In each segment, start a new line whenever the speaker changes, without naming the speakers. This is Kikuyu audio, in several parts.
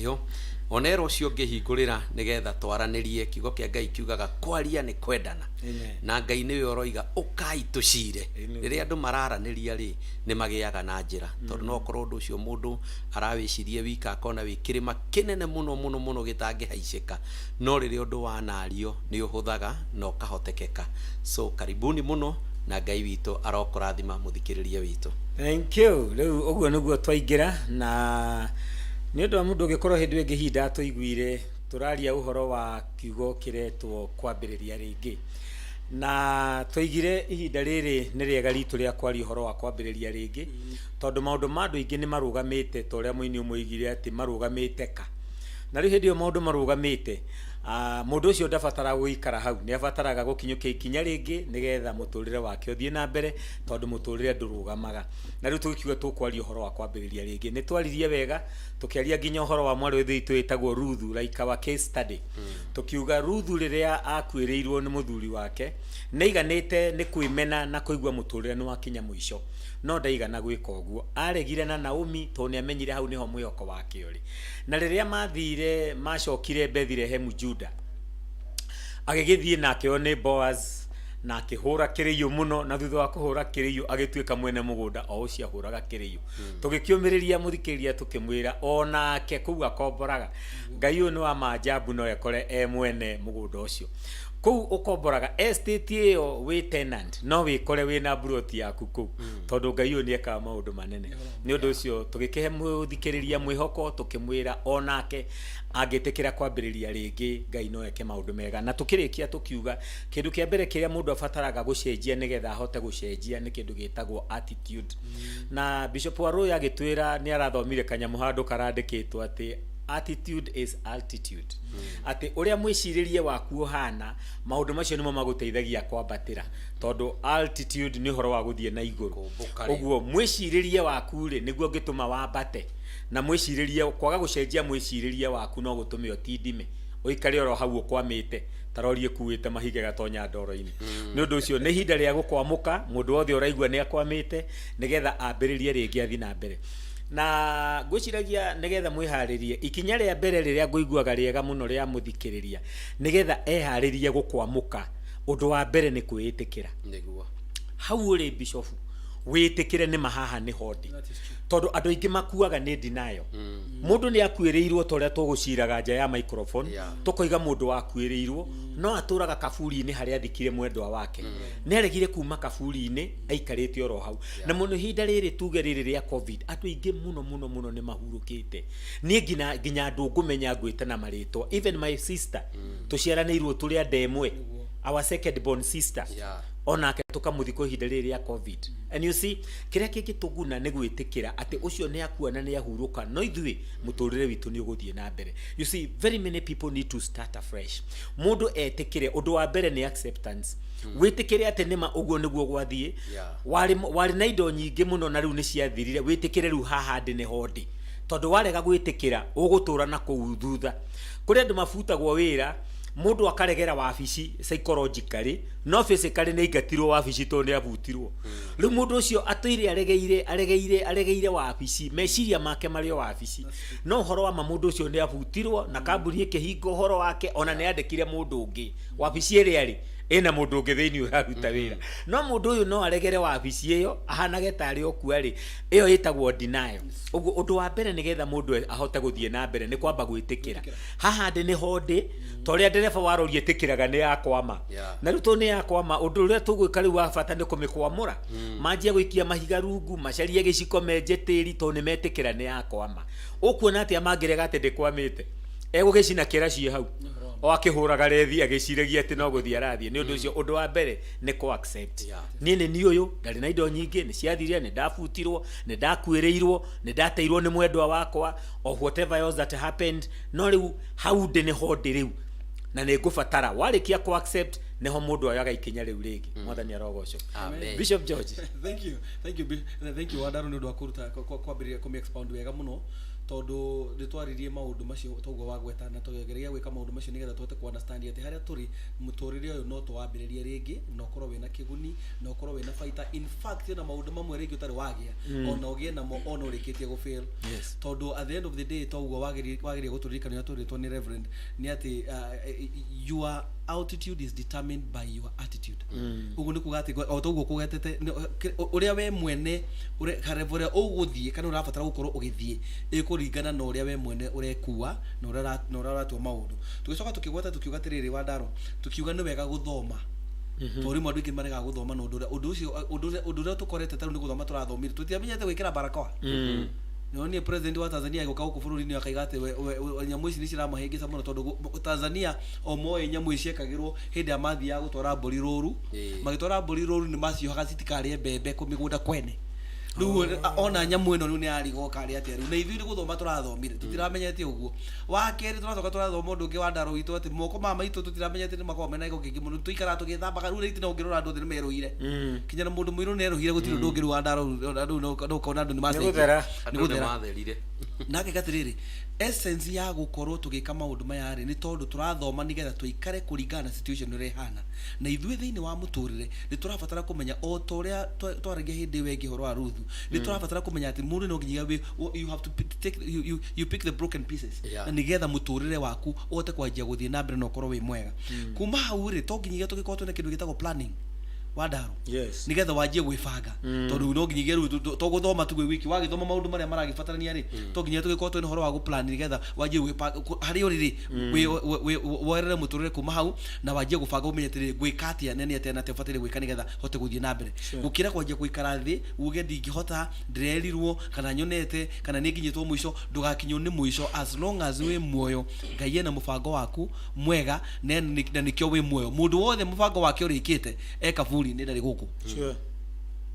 Ĩyo onera ũcio ũngĩhingũrĩra nĩgetha twaranĩrie. Kiugo kĩa Ngai kiugaga kwaria nĩ kwendana.
Amen.
Na Ngai nĩwe ũroiga ũkai tũcire.
Amen.
Rĩrĩa andũ mararanĩria rĩ, nĩ magĩaga na njĩra, tondũ no ũkorwo ũndũ ũcio mũndũ arawĩcirie wika akona wĩ kĩrĩma kĩnene mũno mũno mũno gĩtangĩhaicĩka, no rĩrĩa ũndũ wanario nĩ ũhũthaga na ũkahotekeka. So karibuni mũno, na Ngai witũ arokũrathima, mũthikĩrĩria witũ.
Thank you. Rĩu ũguo nĩguo twaingĩra, na nĩ ũndũ wa mũndũ ũngĩkorwo hĩndĩ ĩngĩ ihinda tũiguire tũraria ũhoro wa kiugo kĩretwo kwambĩrĩria rĩngĩ, na twaigire ihinda rĩrĩ nĩ rĩega ritũ rĩa kwaria ũhoro wa kwambĩrĩria rĩngĩ, tondũ maũndũ ma andũ aingĩ nĩ marũgamĩte, ta ũrĩa mũini ũmwe oigire atĩ marũgamĩte ka. Na rĩu hĩndĩ ĩyo maũndũ marũgamĩte, mũndũ ũcio ndabataraga gũikara hau, nĩ abataraga gũkinyũkia ikinya rĩngĩ nĩgetha mũtũrĩre wake ũthiĩ na mbere, tondũ mũtũrĩre ndũrũgamaga. Na rĩu tũgĩkiuga tũkwaria ũhoro wa kwambĩrĩria rĩngĩ, nĩ twaririe wega, tũkĩaria nginya ũhoro wa mwarĩ wa ithe witũ wĩtagwo Ruthu, like our case study. Tũkiuga Ruthu rĩrĩa akuĩrĩirwo nĩ mũthuri wake, nĩ aiganĩte nĩ kwĩmena na kũigua mũtũrĩre nĩ wakinya mũico, no ndaigana gwĩka ũguo. Aregire na Naomi tondũ nĩ amenyire hau nĩho mwĩhoko wake ũrĩ. Na rĩrĩa mathire, macokire Bethilehemu Juda, agĩgĩthiĩ na akĩoywo nĩ Boaz na akĩhũra kĩrĩiyũ mũno, na thutha wa kũhũra kĩrĩiyũ agĩtuĩka mwene mũgũnda o ũcio ahũraga kĩrĩiyũ. Tũgĩkĩũmĩrĩria mũthikĩrĩria tũkĩmwĩra onake kũu akomboraga, Ngai ũyũ nĩ wa maajabu, no ekore e mwene mũgũnda ũcio. Kũu ũkomboraga estate ĩyo wĩ tenant, no wĩkore wĩna mburoti yaku kũu, tondũ Ngai ũyũ nĩ ekaga maũndũ manene. Nĩ ũndũ ũcio tũgĩkĩhe mũthikĩrĩria mwĩhoko, tũkĩmwĩra onake angĩtĩkĩra kwambĩrĩria rĩngĩ, Ngai no eke maũndũ mega. Na tũkĩrĩkia tũkiuga kĩndũ kĩa mbere kĩrĩa mũndũ abataraga gũcenjia nĩgetha ahote gũcenjia nĩ kĩndũ gĩtagwo attitude. Na Bishop Waruya agĩtwĩra nĩ arathomire kanyamũ handũ karandĩkĩtwo atĩ attitude is altitude, atĩ ũrĩa mwĩcirĩrie waku ũhana, maũndũ macio nĩmo magũteithagia kwambatĩra, tondũ altitude nĩ ũhoro wa gũthiĩ na igũrũ.
Kũmbũka rĩ.
Ũguo mwĩcirĩrie waku rĩ, nĩguo ũngĩtũma wambate, na mwĩcirĩrie, kwaga gũcenjia mwĩcirĩrie waku no gũtũme ũtindime, ũikare oro hau ũkwamĩte ta rori ĩkuĩte mahiga ĩgatonya ndoro-inĩ. Nĩ ũndũ ũcio nĩ ihinda rĩa gũkwamũka, mũndũ wothe ũraigua nĩ akwamĩte, nĩgetha ambĩrĩrie rĩngĩ athiĩ na mbere. Na ngwĩciragia nĩgetha mwĩharĩrie, ikinya rĩa mbere rĩrĩa ngũiguaga rĩega mũno rĩa mũthikĩrĩria nĩgetha eharĩrie gũkwamũka, ũndũ wa mbere nĩ kwĩĩtĩkĩra.
Nĩguo.
Hau ũrĩ bishofu, wĩtĩkĩre nĩ ma haha nĩho ndĩ, tondũ andũ aingĩ makuaga nĩ denial. Mũndũ nĩ akuĩrĩirwo, ta ũrĩa tũgũciraga nja ya microphone, tũkoiga mũndũ wakuĩrĩirwo no atũraga kaburi-inĩ harĩa athikire mwendwa wake. Nĩ aregire kuma kaburi-inĩ, aikarĩte oro hau. Na mũno ihinda rĩrĩ tuge rĩrĩ rĩa COVID, andũ aingĩ mũno mũno mũno nĩ mahurũkĩte. Niĩ nginya andũ ngũmenya ngwĩte na marĩtwa, even my sister, tũciaranĩirwo tũrĩ a nda ĩmwe, our second born sister, onake tũkamũthika ihinda rĩrĩ rĩa COVID. And you see, kĩrĩa kĩngĩtũguna nĩ gwĩtĩkĩra atĩ ũcio nĩ akua na nĩ ahurũka, no ithuĩ mũtũrĩre witũ nĩ ũgũthiĩ na mbere. You see, very many people need to start afresh. Mũndũ etĩkĩre, ũndũ wa mbere nĩ acceptance. Wĩtĩkĩre atĩ nĩma ũguo nĩguo gwathiĩ. Warĩ na indo nyingĩ mũno na rĩu nĩ ciathirire, wĩtĩkĩre rĩu haha ndĩ nĩho ndĩ. Tondũ warega gwĩtĩkĩra, ũgũtũra na kũu thutha. Kũrĩ andũ mabutagwo wĩra, mũndũ akaregera wabici psychologically, no physically nĩ aingatirwo wabici tondũ nĩ abutirwo. Rĩu mũndũ ũcio atũire aregeire, aregeire, aregeire wabici, meciria make marĩ o wabici. No ũhoro wa ma mũndũ ũcio nĩ abutirwo na kambuni ĩkĩhinga ũhoro wake, ona nĩ yandĩkire mũndũ ũngĩ. Wabici ĩrĩa rĩ, ĩna mũndũ ũngĩ thĩinĩ ũraruta wĩra. No mũndũ ũyũ no aregere wabici ĩyo, ahanage tarĩ okua rĩ, ĩyo ĩtagwo denial. Ũguo ũndũ wa mbere nĩgetha mũndũ ahote gũthiĩ na mbere nĩ kwamba gwĩtĩkĩra. Haha ndĩ nĩho ndĩ, ta ũrĩa ndereba wa rori ĩtĩkĩraga nĩ yakwama. Na rĩu tondũ nĩ yakwama, ũndũ ũrĩa tũgwĩka rĩu wa bata nĩ kũmĩkwamũra. Manjie gũikia mahiga rungu, macarie gĩciko menje tĩri tondũ nĩ metĩkĩra nĩ yakwama. Ũkuona atĩa mangĩrega atĩ ndĩkwamĩte? Egũgĩcina kĩra ciĩ hau o akĩhũraga rethi agĩciragia atĩ no gũthiĩ arathiĩ. Nĩ ũndũ ũcio ũndũ wa mbere nĩ kũ accept. Niĩ nĩ niĩ ũyũ, ndarĩ na indo nyingĩ, nĩ ciathirire, nĩ ndabutirwo, nĩ ndakuĩrĩirwo, nĩ ndateirwo nĩ mwendwa wakwa, or whatever else that happened, no rĩu hau ndĩ nĩho ndĩ rĩu, na nĩ ngũbatara. Warĩkia kũ accept nĩho mũndũ oyaga ikinya rĩu rĩngĩ. Mwathani arogocwo.
Amen.
Bishop George.
Thank you, thank you, thank you, Wandaru, nĩ ũndũ wa kũruta kwambĩrĩria kũmĩ expound wega mũno. Tondũ nĩ twaririe maũndũ macio toguo wagweta, na tũgeria gwĩka maũndũ macio nĩgetha tũhote ku understand atĩ harĩa tũrĩ mũtũrĩre ũyũ no tũwambĩrĩrie rĩngĩ, na ũkorwo wĩna kĩguni, na ũkorwo wĩna baita. In fact, na maũndũ mamwe rĩngĩ ũtarĩ wagĩa ona ũgĩe namo ona ũrĩkĩtie gũ fail. Tondũ at the end of the day, toguo wagĩrĩire gũtũririkania ũrĩa twĩrĩtwo nĩ Reverend, nĩ atĩ your altitude is determined by your attitude. Ũguo nĩ kuga atĩ o toguo kũgetete ũrĩa we mwene level ũrĩa ũgũthiĩ kana ũrabatara gũkorwo ũgĩthiĩ ĩkũringana na ũrĩa we mwene ũrekua na ũrĩa ũratua maũndũ. Tũgĩcoka tũkĩgweta, tũkiuga atĩrĩrĩ, Wandaro, tũkiuga nĩ wega gũthoma, tondũ rĩmwe andũ aingĩ nĩ maregaga gũthoma, na ũndũ ũcio, ũndũ ũrĩa tũkorete tarĩu nĩ gũthoma tũrathomire, tũtiamenyete gwĩkĩra barakoa. Nĩwonire president wa Tanzania agĩũka gũkũ bũrũri-inĩ akaiga atĩ nyamũ ici nĩ ciramahĩngĩca mũno, tondũ Tanzania o moĩ nyamũ ici ciekagĩrwo hĩndĩ ĩrĩa mathiaga gũtwara mbũri rũru. Magĩtwara mbũri rũru nĩ maciohaga citikarĩe mbembe kũ mĩgũnda kwene. Rĩu ona nyamũ ĩno rĩu nĩ yarigwo karĩ atĩa rĩu, na ithuĩ nĩ gũthoma tũrathomire, tũtiramenyete ũguo. Wa kerĩ, tũracoka tũrathoma ũndũ ũngĩ wa ndaro witũ, atĩ moko maya maitũ tũtiramenyete nĩ makoragwo mena gĩko kĩingĩ mũno, tũikaraga tũgĩthambaga. Rĩu rĩu ũngĩrora andũ othe nĩ merũhire, kinya na mũndũ mũirũ nĩ erũhire, gũtirĩ ũndũ ũngĩ. Rĩu wa ndaro rĩu no ũkona andũ nĩ macenjia.
Gũthera.
Nĩ
Andũ nĩ
gũthera.
Matherire.
Nake gatirĩrĩ, essence ya gũkorwo tũgĩka maũndũ maya rĩ, nĩ tondũ tũrathoma nĩgetha tũikare kũringana na situation ũrĩa ĩhana, na ithuĩ thĩinĩ wa mũtũrĩre nĩ tũrabatara kũmenya, o ta ũrĩa twaragia hĩndĩ ĩyo ĩngĩ ũhoro wa Ruthu, nĩ tũrabatara kũmenya atĩ mũndũ no nginya you have to take you pick the broken pieces na nĩgetha mũtũrĩre waku ũhote kwanjia gũthiĩ na mbere na ũkorwo wĩ mwega. Kuma hau rĩ, to nginyagia tũgĩkorwo twĩna kĩndũ gĩtagwo planning, Wandaro, nigetha wanjie gwĩbanga, tondũ no nginyagia rĩu to gũthoma tu gwĩ wiki, wagĩthoma maũndũ marĩa maragĩbatarania rĩ, to nginya tũgĩkorwo twĩna ũhoro wa gũplan nĩgetha wanjie gwĩbanga harĩa ũrĩ rĩ, woerere mũtũrĩre kuma hau na wanjie gũbanga, ũmenye atĩrĩrĩ, ngwĩka atĩa na nĩ atĩa na atĩa ũbataire gwĩka nĩgetha hote gũthiĩ na mbere, gũkĩra kwanjia gũikara thĩ uge ndingĩhota, ndĩrerirwo kana nyonete kana nĩ nginyĩtwo mũico. Ndũgakinywo nĩ mũico. As long as wĩ muoyo, Ngai ena mũbango waku mwega, na nĩkĩo wĩ muoyo. Mũndũ wothe mũbango wake ũrĩkĩte e kaburi-inĩ, ndarĩ gũkũ.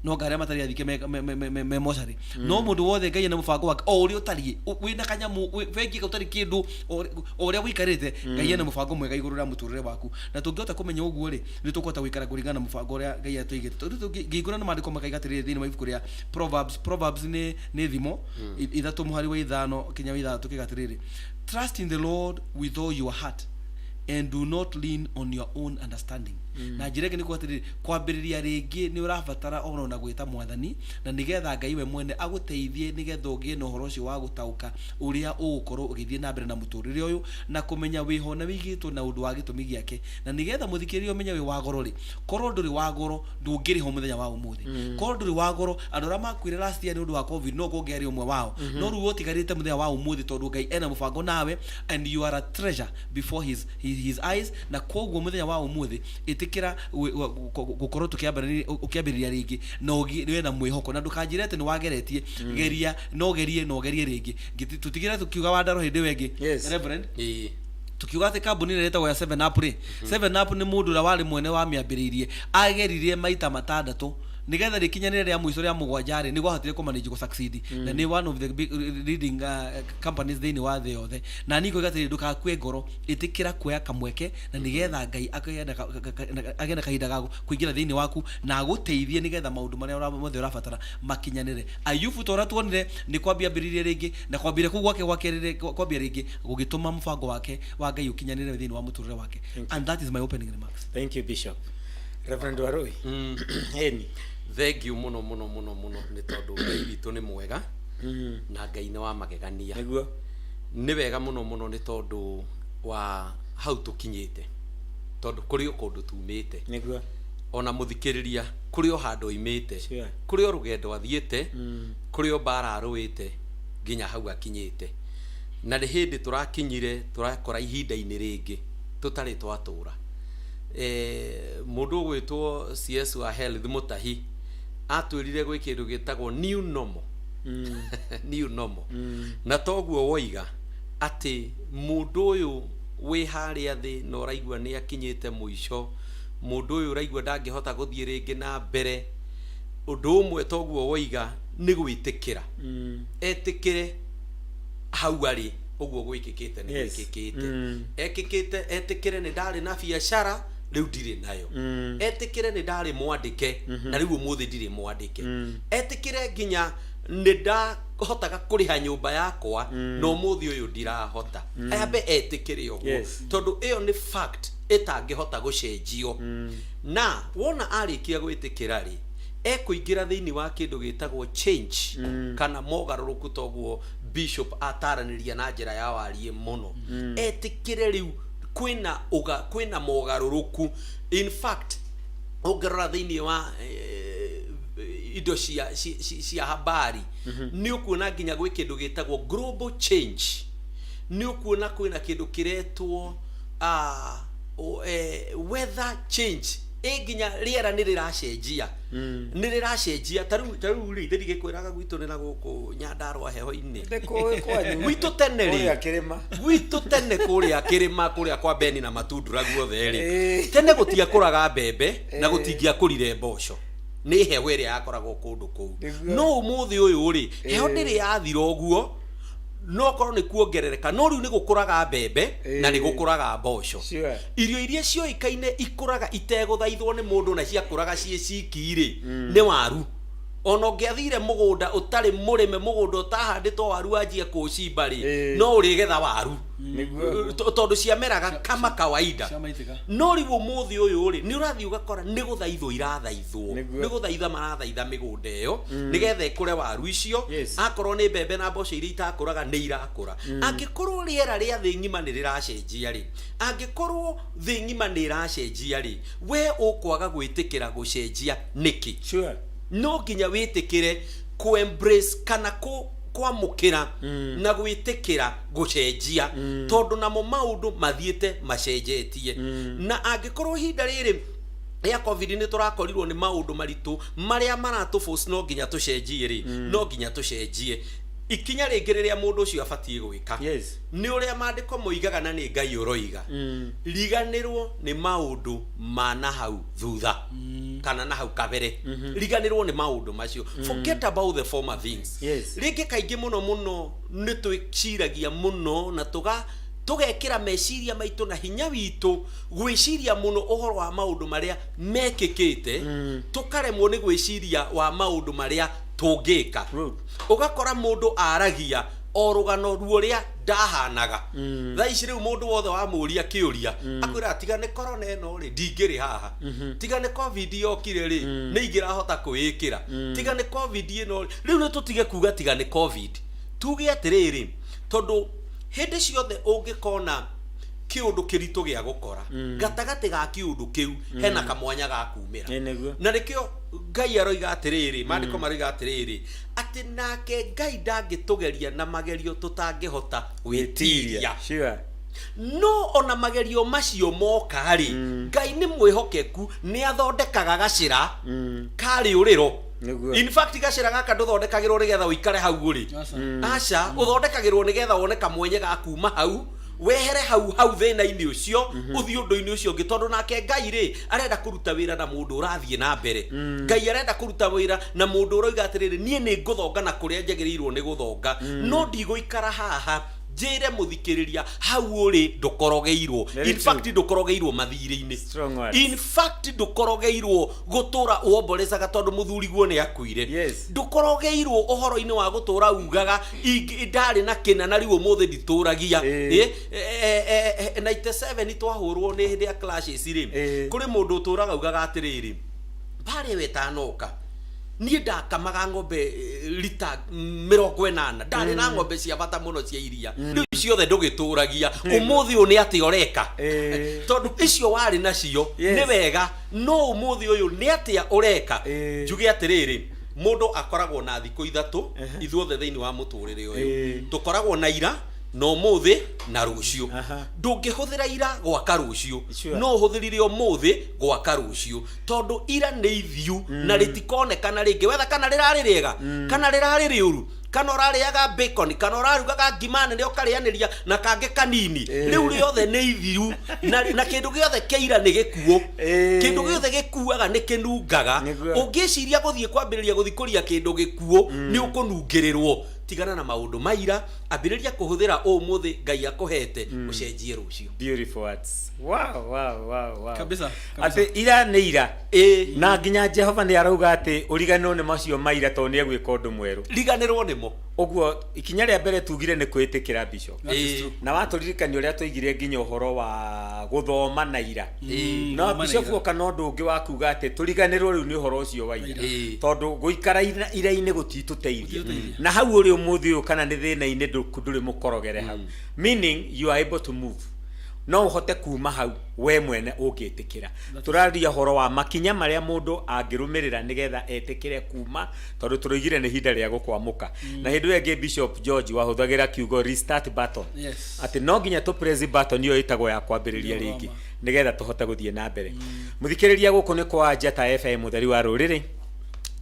No ngarĩa matarĩ athike me mocarĩ, no mũndũ wothe Ngai ena mũbango wake, o ũrĩa ũtariĩ, wĩna kanyamũ bengi ũtarĩ kĩndũ, o ũrĩa ũikarĩte, Ngai ena mũbango mwega igũrũ rĩa mũtũrĩre waku. Na tũngĩhota kũmenya ũguo rĩ, nĩ tũkũhota gũikara kũringana na mũbango ũrĩa Ngai atũigĩte, tondũ ngĩhingũra na maandĩko makaiga atĩrĩrĩ thĩinĩ wa ibuku rĩa Proverbs. Proverbs nĩ thimo 3 mũhari wa 5 kinya wa 6, kĩga atĩrĩrĩ, "Trust in the Lord with all your heart and do not lean on your own understanding." Na njĩra ĩngĩ nĩ kuga atĩrĩrĩ, kwambĩrĩria rĩngĩ nĩ ũrabatara ona gwĩta Mwathani, na nĩgetha Ngai we mwene agũteithie, nĩgetha ũgĩe na ũhoro ũcio wa gũtaũka ũrĩa ũgũkorwo ũgĩthiĩ na mbere na mũtũrĩre ũyũ, na kũmenya wĩho na wĩigĩtwo na ũndũ wa gĩtũmi gĩake. Na nĩgetha mũthikĩrĩria ũmenye wĩ wa goro rĩ, korwo ndũrĩ wa goro ndũngĩrĩho mũthenya wa ũmũthĩ. Korwo ndũrĩ wa goro, andũ arĩa makuire last year nĩ ũndũ wa COVID no kũngĩarĩ ũmwe wao, no rĩu ũtigarĩte mũthenya wa ũmũthĩ tondũ Ngai ena mũbango nawe and you are a treasure before his eyes. Na koguo mũthenya wa ũmũthĩ ĩtĩkĩra gũkorwo ũkĩambĩrĩria rĩngĩ na ũgĩe na mwĩhoko, na ndũkanjĩre atĩ nĩ wageretie, geria no gerie na ũgerie rĩngĩ. Tũtigĩre tũkiuga, Wandaro, hĩndĩ ĩyo ĩngĩ, Reverend, tukiuga atĩ kambuni ĩrĩa ĩtagwo ya 7 Up rĩ, 7 Up nĩ mũndũ ũrĩa warĩ mwene wamĩambĩrĩirie ageririe maita matandatũ nigetha rĩkinyanĩre rĩa mũico rĩa mũgwanja rĩ, nĩguo ahotire kũmanage gũ succeed, na nĩ one of the big leading companies thĩinĩ wa thĩ yothe. Na niĩ ngoiga atĩrĩrĩ, ndũgakue ngoro, ĩtĩkĩra kuoya kamweke, na nĩgetha Ngai agĩe na kahinda ga kũingĩra thĩinĩ waku na agũteithie, nĩgetha maũndũ marĩa mothe ũrabatara makinyanĩre. Ayubu, ta ũrĩa tuonire, nĩ kwambia ambĩrĩirie rĩngĩ, na kwambĩrĩria kũu gwake gwa kerĩ kwambia rĩngĩ gũgĩtũma mũbango wake wa Ngai ũkinyanĩre thĩinĩ wa mũtũrĩre wake. And that is my opening remarks.
Thank you, Bishop. Reverend Warui, eni.
Thank you mũno mũno mũno mũno, nĩ tondũ Ngai witũ nĩ mwega na Ngai nĩ wa magegania. Nĩ wega mũno mũno, nĩ tondũ wa hau tũkinyĩte, tondũ kũrĩ o kũndũ tumĩte. Ona mũthikĩrĩria, kũrĩ o handũ oimĩte, kũrĩ o rũgendo athiĩte, kũrĩ o mbara arũĩte nginya hau akinyĩte, na nĩ hĩndĩ tũrakinyire tũrakora ihinda-inĩ rĩngĩ tũtarĩ twatũra. Mũndũ ũgwĩtwo CS wa health Mutahi atwĩrire gwĩ kĩndũ gĩtagwo new normal, new normal, na toguo woiga atĩ mũndũ ũyũ wĩ harĩa thĩ na ũraigua nĩ akinyĩte mũico, mũndũ ũyũ ũraigua ndangĩhota gũthiĩ rĩngĩ na mbere, ũndũ ũmwe toguo woiga nĩ gwĩtĩkĩra, etĩkĩre hau arĩ ũguo gwĩkĩkĩte nĩ gwĩkĩkĩte, ekĩkĩte, etĩkĩre nĩ ndarĩ na biacara Rĩu ndirĩ nayo. Etĩkĩre nĩ ndarĩ mwandĩke, na rĩu ũmũthĩ ndirĩ mwandĩke. Etĩkĩre nginya nĩ ndahotaga kũrĩha nyũmba yakwa, na ũmũthĩ ũyũ ndirahota. Ambe etĩkĩre ũguo, tondũ ĩyo nĩ fact ĩtangĩhota gũcenjio. Na wona arĩkia gwĩtĩkĩra rĩ, ekũingĩra thĩinĩ wa kĩndũ gĩtagwo change kana mogarũrũku, toguo bishop ataranĩria na njĩra ya wariĩ mũno. Etĩkĩre rĩu kwĩna ũga kwĩna mogarũrũku. In fact, ũngĩrora thĩinĩ wa indo cia habari, nĩ ũkuona nginya gwĩ kĩndũ gĩtagwo global change. Nĩ ũkuona kwĩna kĩndũ kĩretwo weather change. Ĩ nginya rĩera nĩ rĩracenjia, nĩ rĩracenjia. Ta rĩu rĩ, ithe ndigĩkwĩraga gwitũ nĩ na gũkũ Nyandarũa heho-inĩ.
Nĩ kwanyu.
Gwitũ tene rĩ,
Kũrĩa kĩrĩma.
Gwitũ tene kũrĩa kĩrĩma, kũrĩa kwa Beni na Matundura guothe rĩ, tene gũtiakũraga mbembe na gũtingĩakũrire mboco, nĩ heho ĩrĩa yakoragwo kũndũ kũu. No ũmũthĩ ũyũ rĩ, heho ndĩrĩ yathira ũguo, no korwo nĩ kuongerereka, no rĩu nĩ gũkũraga mbembe na nĩ gũkũraga mboco. Irio iria cioĩkaine ikũraga itegũthaithwo nĩ mũndũ na ciakũraga ciĩ ciki rĩ, nĩ waru. Ona ũngĩathire mũgũnda ũtarĩ mũrĩme, mũgũnda ũtahandĩtwo waru, wanjie kũũcimba rĩ, no ũrĩgetha waru. Tondũ ciameraga kama kawaida.
Ciamaitĩka.
No rĩu ũmũthĩ ũyũ rĩ, nĩ ũrathiĩ ũgakora nĩ gũthaithwo irathaithwo. Nĩ gũthaitha marathaitha mĩgũnda ĩyo nĩgetha ĩkũre waru icio. Akorwo nĩ mbembe na mboco iria itakũraga, nĩ irakũra. Angĩkorwo rĩera rĩa thĩ ng'ima nĩ rĩracenjia rĩ, angĩkorwo thĩ ng'ima nĩ ĩracenjia rĩ, we ũkwaga gwĩtĩkĩra gũcenjia nĩkĩ? No nginya wĩtĩkĩre kũ embrace kana kũ kwamũkĩra na gwĩtĩkĩra gũcenjia, tondũ namo maũndũ mathiĩte macenjetie. Na angĩkorwo ihinda rĩrĩ rĩa COVID nĩ tũrakorirwo nĩ maũndũ maritũ marĩa maratũ force no nginya tũcenjie rĩ, no nginya tũcenjie. Ikinya rĩngĩ rĩrĩa mũndũ ũcio abatiĩ gwĩka nĩ ũrĩa maandĩko moigaga, na nĩ Ngai ũroiga, riganĩrwo nĩ maũndũ ma na hau thutha kana na hau kabere. Riganĩrwo nĩ maũndũ macio, forget about the former things. Rĩngĩ kaingĩ mũno mũno nĩ twĩciragia mũno na tũgekĩra meciria maitũ na hinya witũ gwĩciria mũno ũhoro wa maũndũ marĩa mekĩkĩte, tũkaremwo nĩ gwĩciria wa maũndũ marĩa tũngĩka. Ũgakora mũndũ aragia o rũgano ruo rĩa ndahanaga. Thaa ici rĩu mũndũ wothe wamũria kĩũria akwĩra, tiga nĩ corona ĩno rĩ, ndingĩrĩ haha. Tiga nĩ COVID yokire rĩ, nĩ ingĩrahota kwĩĩkĩra. Tiga nĩ COVID ĩno rĩ. Rĩu nĩ tũtige kuga tiga nĩ COVID, tuge atĩrĩrĩ, tondũ hĩndĩ ciothe ũngĩkona kĩũndũ kĩritũ gĩa gũkora, gatagatĩ ga kĩũndũ kĩu hena kamwanya ga kumĩra.
Ĩ, nĩguo.
Na nĩkĩo Ngai aroiga atĩrĩrĩ, maandĩko maroiga atĩrĩrĩ, atĩ nake Ngai ndangĩtũgeria na magerio tũtangĩhota gwĩtiria. No ona magerio macio moka rĩ, Ngai nĩ mwĩhokeku, nĩ athondekaga gacĩra karĩũrĩro. In fact, gacĩra gaka ndũthondekagĩrwo nĩgetha ũikare hau ũrĩ.
Aca.
Aca, ũthondekagĩrwo nĩgetha wone kamwenye ga kuma hau, wehere hau hau thĩna-inĩ ũcio, ũthiĩ ũndũ-inĩ ũcio ũngĩ, tondũ nake Ngai rĩ, arenda kũruta wĩra na mũndũ ũrathiĩ na mbere. Ngai arenda kũruta wĩra na mũndũ ũroiga atĩrĩrĩ, niĩ nĩ ngũthonga na kũrĩa njagĩrĩirwo nĩ gũthonga, no ndigũikara haha. Njĩre mũthikĩrĩria, hau ũrĩ ndũkorogeirwo.
Very
In fact,
true.
ndũkorogeirwo mathirĩ-inĩ.
Strong words.
In fact, ndũkorogeirwo gũtũra womborecaga tondũ mũthuriguo nĩ akuire. Ndũkorogeirwo ũhoro-inĩ wa gũtũra ugaga ndarĩ na kĩna na rĩu ũmũthĩ nditũragia. 97 twahũrwo nĩ hĩndĩ ya clashes rĩ, kũrĩ mũndũ ũtũraga ugaga atĩrĩrĩ, mbarĩ ĩyo ĩtanoka niĩ ndakamaga ng'ombe rita 80, ndarĩ na ng'ombe cia bata mũno cia iria, rĩu ciothe ndũgĩtũragia, ũmũthĩ ũyũ nĩ atĩa ũreka? Tondũ icio warĩ nacio nĩ wega, no ũmũthĩ ũyũ nĩ atĩa ũreka? Njuge atĩrĩrĩ, mũndũ akoragwo na thikũ 3 ithuothe thĩinĩ wa mũtũrĩre ũyũ. Tũkoragwo na ira na ũmũthĩ na rũciũ. Ndũngĩhũthĩra ira gwaka rũciũ. No ũhũthĩrire ũmũthĩ gwaka rũciũ, tondũ ira nĩ ithiu na rĩtikonekana rĩngĩ, wetha kana rĩrarĩ rĩega kana rĩrarĩ rĩũru, kana ũrarĩaga bacon kana ũrarugaga ngima nene ũkarĩanĩria na kangĩ kanini. Rĩu rĩothe nĩ ithiru na kĩndũ gĩothe kĩira nĩ gĩkuũ. Kĩndũ gĩothe gĩkuaga nĩ kĩnungaga. Ũngĩciria gũthiĩ kwambĩrĩria gũthikũria kĩndũ gĩkuũ, nĩ ũkũnungĩrĩrwo. Tigana na maũndũ maira, ambĩrĩria kũhũthĩra ũmũthĩ Ngai akũhete, ũcenjie rũciũ.
Beautiful words. Wow.
Kabisa, kabisa.
Atĩ ira nĩ ira.
Ĩĩ.
Na nginya Jehova nĩ arauga atĩ ũriganĩrwo nĩ macio maira tondũ nĩ egwĩka ũndũ mwerũ.
Riganĩrwo nĩmo.
Ũguo ikinya rĩa mbere tugire nĩ kwĩtĩkĩra, Bishop.
That is true.
Na watũririkania ũrĩa tũigire nginya ũhoro wa gũthoma na ira. No
Gũthoma na
Bishop
ira.
oka na ũndũ ũngĩ wa kuga atĩ tũriganĩrwo rĩu nĩ ũhoro ũcio wa ira. Tondũ gũikara ira-inĩ gũtitũteithia.
Gũtitũteithia.
Na hau ũrĩ ũmũthĩ ũyũ kana nĩ thĩna-inĩ ndũrĩ mũkorogere hau. Meaning you are able to move. No ũhote kuma hau we mwene ũngĩtĩkĩra. Tũraria ũhoro wa makinya marĩa mũndũ angĩrũmĩrĩra nĩgetha etĩkĩre kuma, tondũ tũroigire nĩ ihinda rĩa gũkwamũka. Na hĩndĩ ĩyo ĩngĩ Bishop George wahũthagĩra kiugo restart button.
Yes.
Atĩ no nginya tũ press button ĩyo ĩtagwo ya kwambĩrĩria
Nĩ
rĩngĩ
ũroma.
nĩgetha tũhote gũthiĩ na mbere. Mũthikĩrĩria, gũkũ nĩ kwa Njata FM, ũtheri wa rũrĩrĩ,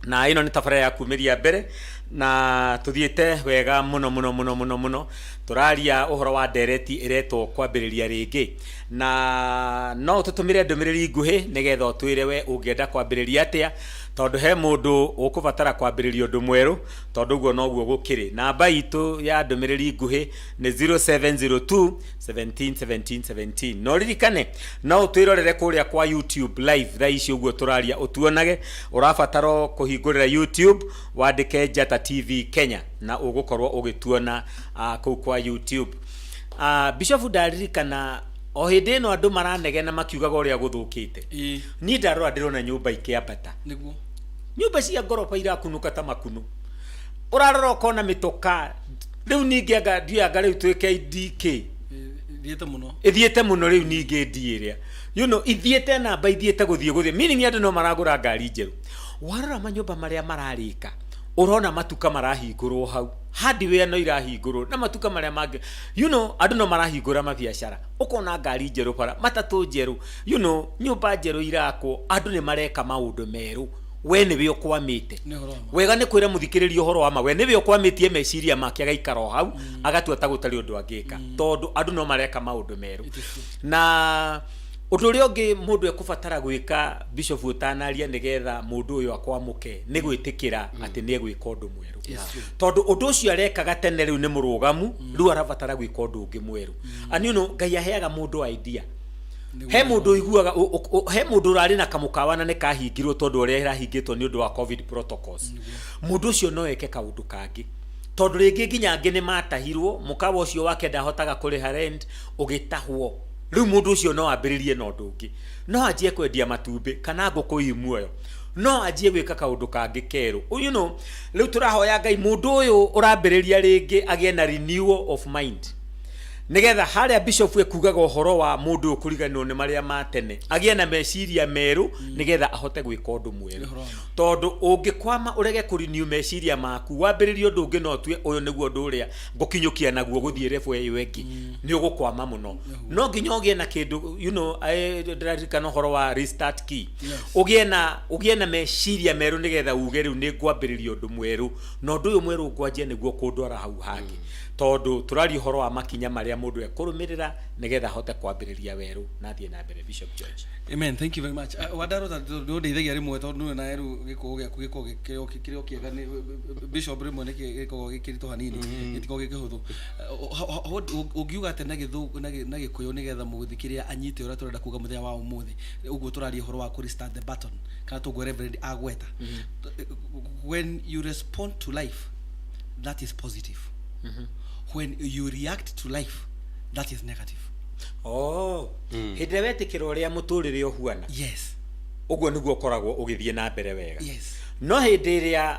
na ĩno nĩ tabarĩra ya kumĩria mbere, na tũthiĩte wega mũno mũno mũno mũno mũno. Tũraria ũhoro wa ndereti ĩretwo kwambĩrĩria rĩngĩ, na no ũtũtũmĩre ndũmĩrĩri nguhĩ nĩgetha ũtwĩre we ũngĩenda kwambĩrĩria atĩa, tondũ he mũndũ ũkũbatara kwambĩrĩria ũndũ mwerũ, tondũ ũguo noguo gũkĩrĩ. Namba itũ ya ndũmĩrĩri nguhĩ nĩ 0702 17 17 17. No ririkane no ũtwĩrorere kũrĩa kwa YouTube live thaa ici ũguo tũraria, ũtuonage. Ũrabatara o kũhingũrĩra YouTube, wandĩke Njata TV Kenya, na ũgũkorwo ũgĩtuona kũu kwa YouTube. Bishop, ndaririkana o hĩndĩ ĩno andũ maranegena makiugaga ũrĩa gũthũkĩte. Niĩ ndarora ndĩrona nyũmba ikĩambata. Nyũmba cia ngoroba irakunũka ta makunũ. Ũrarora ũkona mĩtoka rĩu ningĩ anga ndiũĩ anga rĩu twĩke DK.
Thiĩte mũno.
Ĩthiĩte mũno rĩu ningĩ ndi ĩrĩa ithiĩte namba ithiĩte gũthiĩ meaning andũ no maragũra ngari njerũ. Warora manyũmba marĩa mararĩka, ũrona matuka marahingũrwo hau, hardware no irahingũrwo, na matuka marĩa mangĩ andũ no marahingũra mabiacara. Ũkona ngari njerũ bara, matatũ njerũ, nyũmba njerũ irakwo, andũ nĩ mareka maũndũ merũ. We nĩwe ũkwamĩte.
Nĩ ũhoro wa ma.
Wega nĩ kwĩra mũthikĩrĩria ũhoro wa ma, we nĩwe ũkwamĩtie meciria make, agaikara o hau agatua ta gũtarĩ ũndũ angĩka, tondũ andũ no mareka maũndũ merũ.
It is true.
Na ũndũ ũrĩa ũngĩ mũndũ ekũbatara gwĩka, Bishop, ũtanaria, nĩgetha mũndũ ũyũ akwamũke, nĩ gwĩtĩkĩra atĩ nĩ egwĩka ũndũ mwerũ, tondũ ũndũ ũcio arekaga tene rĩu nĩ mũrũgamu, rĩu arabatara gwĩka ũndũ ũngĩ mwerũ. And Ngai aheaga mũndũ idea. He mũndũ ũiguaga he mũndũ ũrarĩ na kamũkawa na nĩ kahingirwo tondũ ũrĩa ĩrahingĩtwo nĩ ũndũ wa COVID protocols. Mũndũ ũcio no eke kaũndũ kangĩ, tondũ rĩngĩ nginya angĩ nĩ matahirwo mũkawa ũcio wake, ndahotaga kũrĩha rent, ũgĩtahwo. Rĩu mũndũ ũcio no ambĩrĩrie na ũndũ ũngĩ, no anjie kwendia matumbĩ kana ngũkũ ii muoyo, no anjie gwĩka kaũndũ kangĩ kerũ. Rĩu tũrahoya Ngai mũndũ ũyũ ũrambĩrĩria rĩngĩ agĩe na renewal of mind, nĩgetha harĩa Bishop ekugaga ũhoro wa mũndũ ũyũ kũriganĩrwo nĩ marĩa ma tene, agĩe na meciria merũ nĩgetha ahote gwĩka ũndũ mwerũ.
Nĩ ũhoro wa ma.
Tondũ ũngĩkwama ũrege kũrenew meciria maku, wambĩrĩrie ũndũ ũngĩ, no ũtue ũyũ nĩguo ũndũ ũrĩa ngũkinyũkia naguo gũthiĩ level ĩyo ĩngĩ, nĩ ũgũkwama mũno. No nginya ũgĩe na kĩndũ ndĩraririkana ũhoro wa restart key. Ũgĩe na meciria merũ nĩgetha uge rĩu nĩ ngwambĩrĩria ũndũ mwerũ, na ũndũ ũyũ mwerũ ngwanjia nĩguo kũndwara hau hangĩ, tondũ tũraria ũhoro wa makinya marĩa mũndũ ekũrũmĩrĩra nĩgetha ahote kwambĩrĩria werũ na athiĩ na mbere. Bishop George.
Amen. Thank you very much. Wandarota nĩ ũndeithagia rĩmwe, tondũ nĩwe nawe rĩu gĩkũũ gĩaku gĩkoragwo kĩrĩ o kĩega. Nĩ Bishop rĩmwe nĩ gĩkoragwo gĩkĩritũ hanini, gĩtikoragwo gĩ kĩhũthũ. Ũngiuga atĩa na gĩthũngũ na Gĩkũyũ nĩgetha mũthikĩrĩria anyite ũrĩa tũrenda kuga mũthenya wa ũmũthĩ? Ũguo tũraria ũhoro wa kũ restart the button, kana tũguo Reverend agweta. When you respond to life, that is positive. When you react to life, that is negative.
Oh, hĩndĩ ĩrĩa wetĩkĩra ũrĩa mũtũrĩre ũhuana, ũguo nĩguo ũkoragwo ũgĩthiĩ na mbere wega. No hĩndĩ ĩrĩa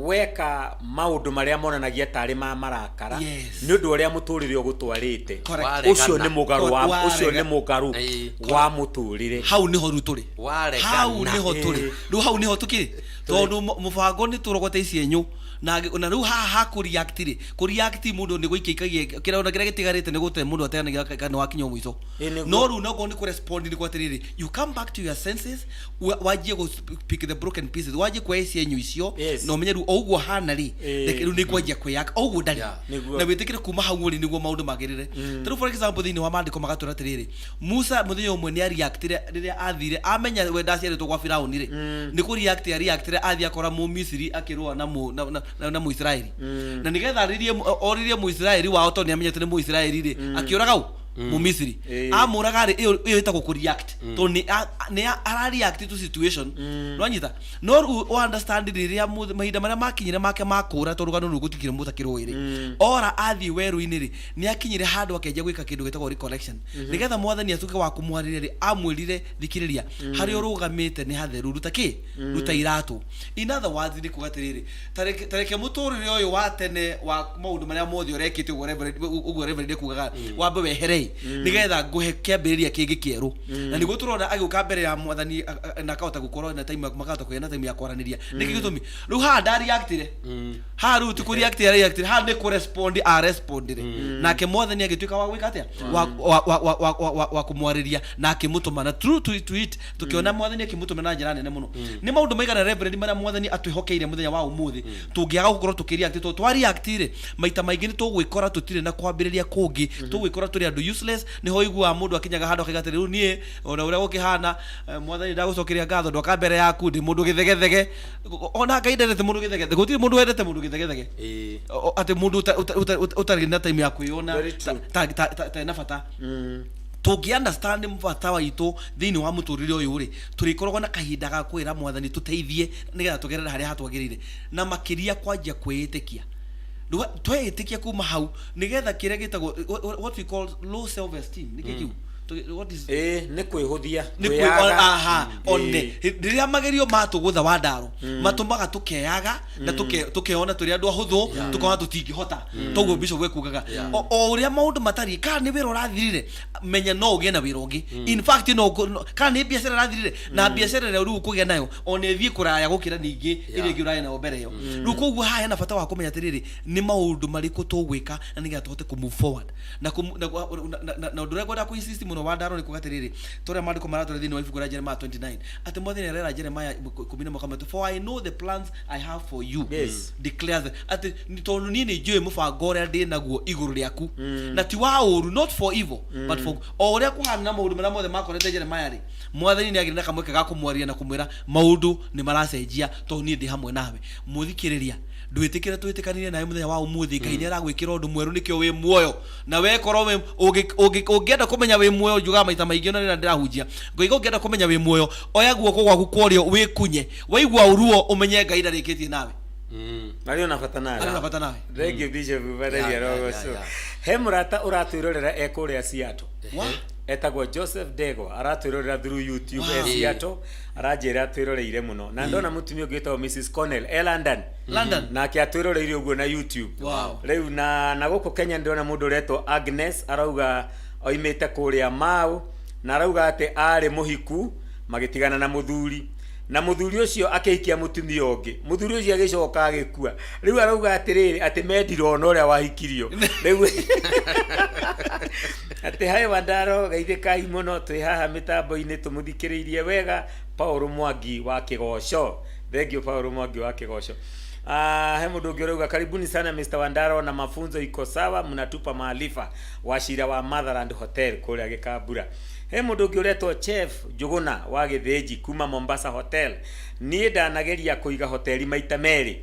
weka maũndũ marĩa monanagia tarĩ ma marakara nĩ ũndũ ũrĩa mũtũrĩre ũgũtwarĩte,
Correct.
ũcio nĩ mũgarũ wa ũcio nĩ
Warega.
mũgarũ wa mũtũrĩre.
Hau niho rĩu tũrĩ.
Waregana.
Hau niho tũrĩ rĩu, hau niho tũkĩrĩ, tondũ mũbango nĩ tũrogote icienyũ na rĩu haha ha kũ-react rĩ, kũ-react mũndũ nĩ gũikia ikagia kĩrĩa ona kĩrĩa gĩtigarĩte, nĩ gũte mũndũ ateanagia kana wakinya mũico.
Ĩ, nĩguo.
No rĩu nokorwo nĩ kũ-respond nĩ kwa atĩrĩrĩ, you come back to your senses, wanjie gũ pick the broken pieces, wanjie kuoya icienyũ icio na ũmenye rĩu o ũguo hana rĩ, reke rĩu nĩ ngwanjia kwĩyaka o ũguo ndarĩ.
Nĩguo.
Na wĩtĩkĩre kuma hau ũrĩ nĩguo maũndũ magĩrĩre. Ta rĩu for example, thĩinĩ wa maandĩko magatwĩra atĩrĩrĩ, Musa mũthenya ũmwe nĩ areactire rĩrĩa athire amenya we ndaciarĩtwo gwa Firaũni rĩ, nĩ kũ react areactire, athiĩ akora Mũmisiri akĩrũa na mũ- na- na- na Mũisiraeli, na nĩgetha arĩrie oririe Mũisiraeli wao, tondũ nĩamenyete nĩ Mũisiraeli rĩ, akĩũraga ũ Mũmisiri. Amũraga rĩ, ĩyo ĩtagwo kũ react, tondũ nĩ ara react to situation, nwanyita? No rĩu o understand rĩrĩa mahinda marĩa makinyire make makũra, tondũ rũgano rũu gũtikire mũtakĩrũĩ rĩ, ora athiĩ werũ-inĩ rĩ, nĩ akinyire handũ akĩanjia gwĩka kĩndũ gĩtagwo recollection, nĩgetha Mwathani atuĩke wa kũmwarĩria rĩ, amwĩrire, "Thikĩrĩria, harĩa ũrũgamĩte nĩ hatheru, ruta kĩ, ruta iratũ." In other words, nĩ kuga atĩrĩrĩ, tareke mũtũrĩre ũyũ wa tene wa maũndũ marĩa mothe ũrekĩte, ũguo Reverend ekugaga, wambe wehere nĩgetha ngũhe kĩambĩrĩria kĩngĩ kĩerũ. Na nĩguo tũrona agĩũka mbere ya Mwathani na akahota gũkorwo na time, makahota kũgĩa na time ya kwaranĩria. Nĩkĩ gĩtũmi rĩu haha ndareactire? Haha rĩu ti kũreact areactire, haha nĩ kũrespond arespondire, nake Mwathani agĩtuĩka wa gwĩka atĩa? Wa kũmwarĩria na akĩmũtũma. Na true to it, tũkĩona Mwathani akĩmũtũma na njĩra nene mũno. Nĩ maũndũ maigana, Reverend, marĩa Mwathani atwĩhokeire mũthenya wa ũmũthĩ tũngĩaga gũkorwo tũkĩreact? Tondũ twareact rĩ, maita maingĩ nĩ tũgwĩkora tũtirĩ na kwambĩrĩria kũngĩ, tũgwĩkora tũrĩ andũ useless. Nĩho iguaga mũndũ akinyaga handũ akaiga atĩrĩ, "Rĩu niĩ ona ũrĩa gũkĩhana, Mwathani, ndagũcokeria ngatho, ndoka mbere yaku ndĩ mũndũ gĩthegethege." Ona Ngai ndendete mũndũ gĩthegethege, gũtirĩ mũndũ wendete mũndũ gĩthegethege. Atĩ mũndũ ũtarĩ na time ya kwĩyona
Very true.
ta na bata. Tũngĩ understand bata waitũ thĩinĩ wa mũtũrĩre ũyũ rĩ, tũrĩkoragwo na kahinda ga kwĩra Mwathani tũteithie nĩgetha tũgerere harĩa hatwagĩrĩire, na makĩria kwanjia kwĩĩtĩkia. Rĩu tweĩtĩkia kuma hau, nĩgetha kĩrĩa gĩtagwo what we call low self esteem, nĩkĩ kĩu? What is
Ĩĩ, nĩ kwĩhũthia.
Nĩ
kwĩyaga.
Aha, one rĩrĩa magerio matũgũtha wa ndaro matũmaga tũkeyaga na tũkeona tũrĩ andũ ahũthũ, tũkona tũtingĩhota. Toguo Bishop ekugaga, o ũrĩa maũndũ matariĩ, kana nĩ wĩra ũrathirire, menya no ũgĩe na wĩra ũngĩ. In fact, no kana nĩ biacara ĩrathirire, na biacara ĩrĩa rĩu ũkũgĩa nayo ona ĩthiĩ kũraya gũkĩra ningĩ ĩrĩa ĩngĩ ũrarĩ nayo mbere ĩyo. Rĩu koguo haha hena bata wa kũmenya atĩrĩrĩ, nĩ maũndũ marĩkũ tũgwĩka na nĩgetha tũhote kũ move forward na ũndũ ũrĩa ngwenda kũ insist mũno wa ndaro nĩ kuga atĩrĩrĩ, tũrĩa maandĩko maratũra thĩinĩ wa ibuku rĩa Jeremiah 29, atĩ Mwathani arera Jeremiah 11, "For I know the plans I have for you," declares atĩ tondũ niĩ nĩ njũĩ mũbango ũrĩa ndĩ naguo igũrũ rĩaku, na ti wa ũru, not for evil but for. O ũrĩa kũhana na maũndũ marĩa mothe makorete Jeremiah rĩ, Mwathani nĩ agĩrĩ na kamweke ga kũmwaria na kũmwĩra maũndũ nĩ maracenjia, tondũ niĩ ndĩ hamwe nawe. Mũthikĩrĩria, ndwĩtĩkĩre twĩtĩkanire nawe mũthenya wa ũmũthĩ, Ngai nĩ aragwĩkĩra ũndũ mwerũ, nĩkĩo wĩ muoyo. Na wekorwo wĩ ũngĩenda kũmenya wĩ muoyo, njugaga maita maingĩ ona rĩrĩa ndĩrahunjia, ngoiga ũngĩenda kũmenya wĩ muoyo, oya guoko gwaku kwa ũrĩo wĩkunye, waigua ũruo ũmenye Ngai ndarĩkĩtie nawe.
Marĩ ona bata nawe.
Arĩ na bata nawe.
Thank you, Bishop Valeria. Rogoco. He mũrata ũratwĩrorera e kũrĩa Seattle. Etagwo Joseph Dego, aratwĩrorera through YouTube. E Seattle, aranjĩra atwĩroreire mũno. Na ndona mũtumia ũngĩ wĩtagwo Mrs Connell e London.
London.
Nake atwĩroreire ũguo na YouTube. Rĩu na gũkũ Kenya ndĩrona mũndũ ũretwo Agnes, arauga oimĩte kũrĩa Mau, na arauga atĩ arĩ mũhiku, magĩtigana na mũthuri, na mũthuri ũcio akĩhikia mũtumia ũngĩ, mũthuri ũcio agĩcoka agĩkua. Rĩu arauga atĩrĩrĩ, atĩ mendire ona ũrĩa wahikirio rĩu, atĩ haĩ Wandaro, geithĩkai mũno, twĩ haha mĩtambo-inĩ tũmũthikĩrĩirie wega. Paul Mwangi wa Kĩgoco, thank you, Paul Mwangi wa Kĩgoco. Ah, he mũndũ ũngĩ ũrauga, "Karibuni sana Mr. Wandaro, na mafunzo iko sawa, mnatupa maarifa." Wacira wa Motherland Hotel kũrĩa Gĩkambura. He mũndũ ũngĩ ũretwo Chef Njũgũna wa Gĩthĩnji kuma Mombasa Hotel, "Niĩ ndanageria kũiga hoteli maita merĩ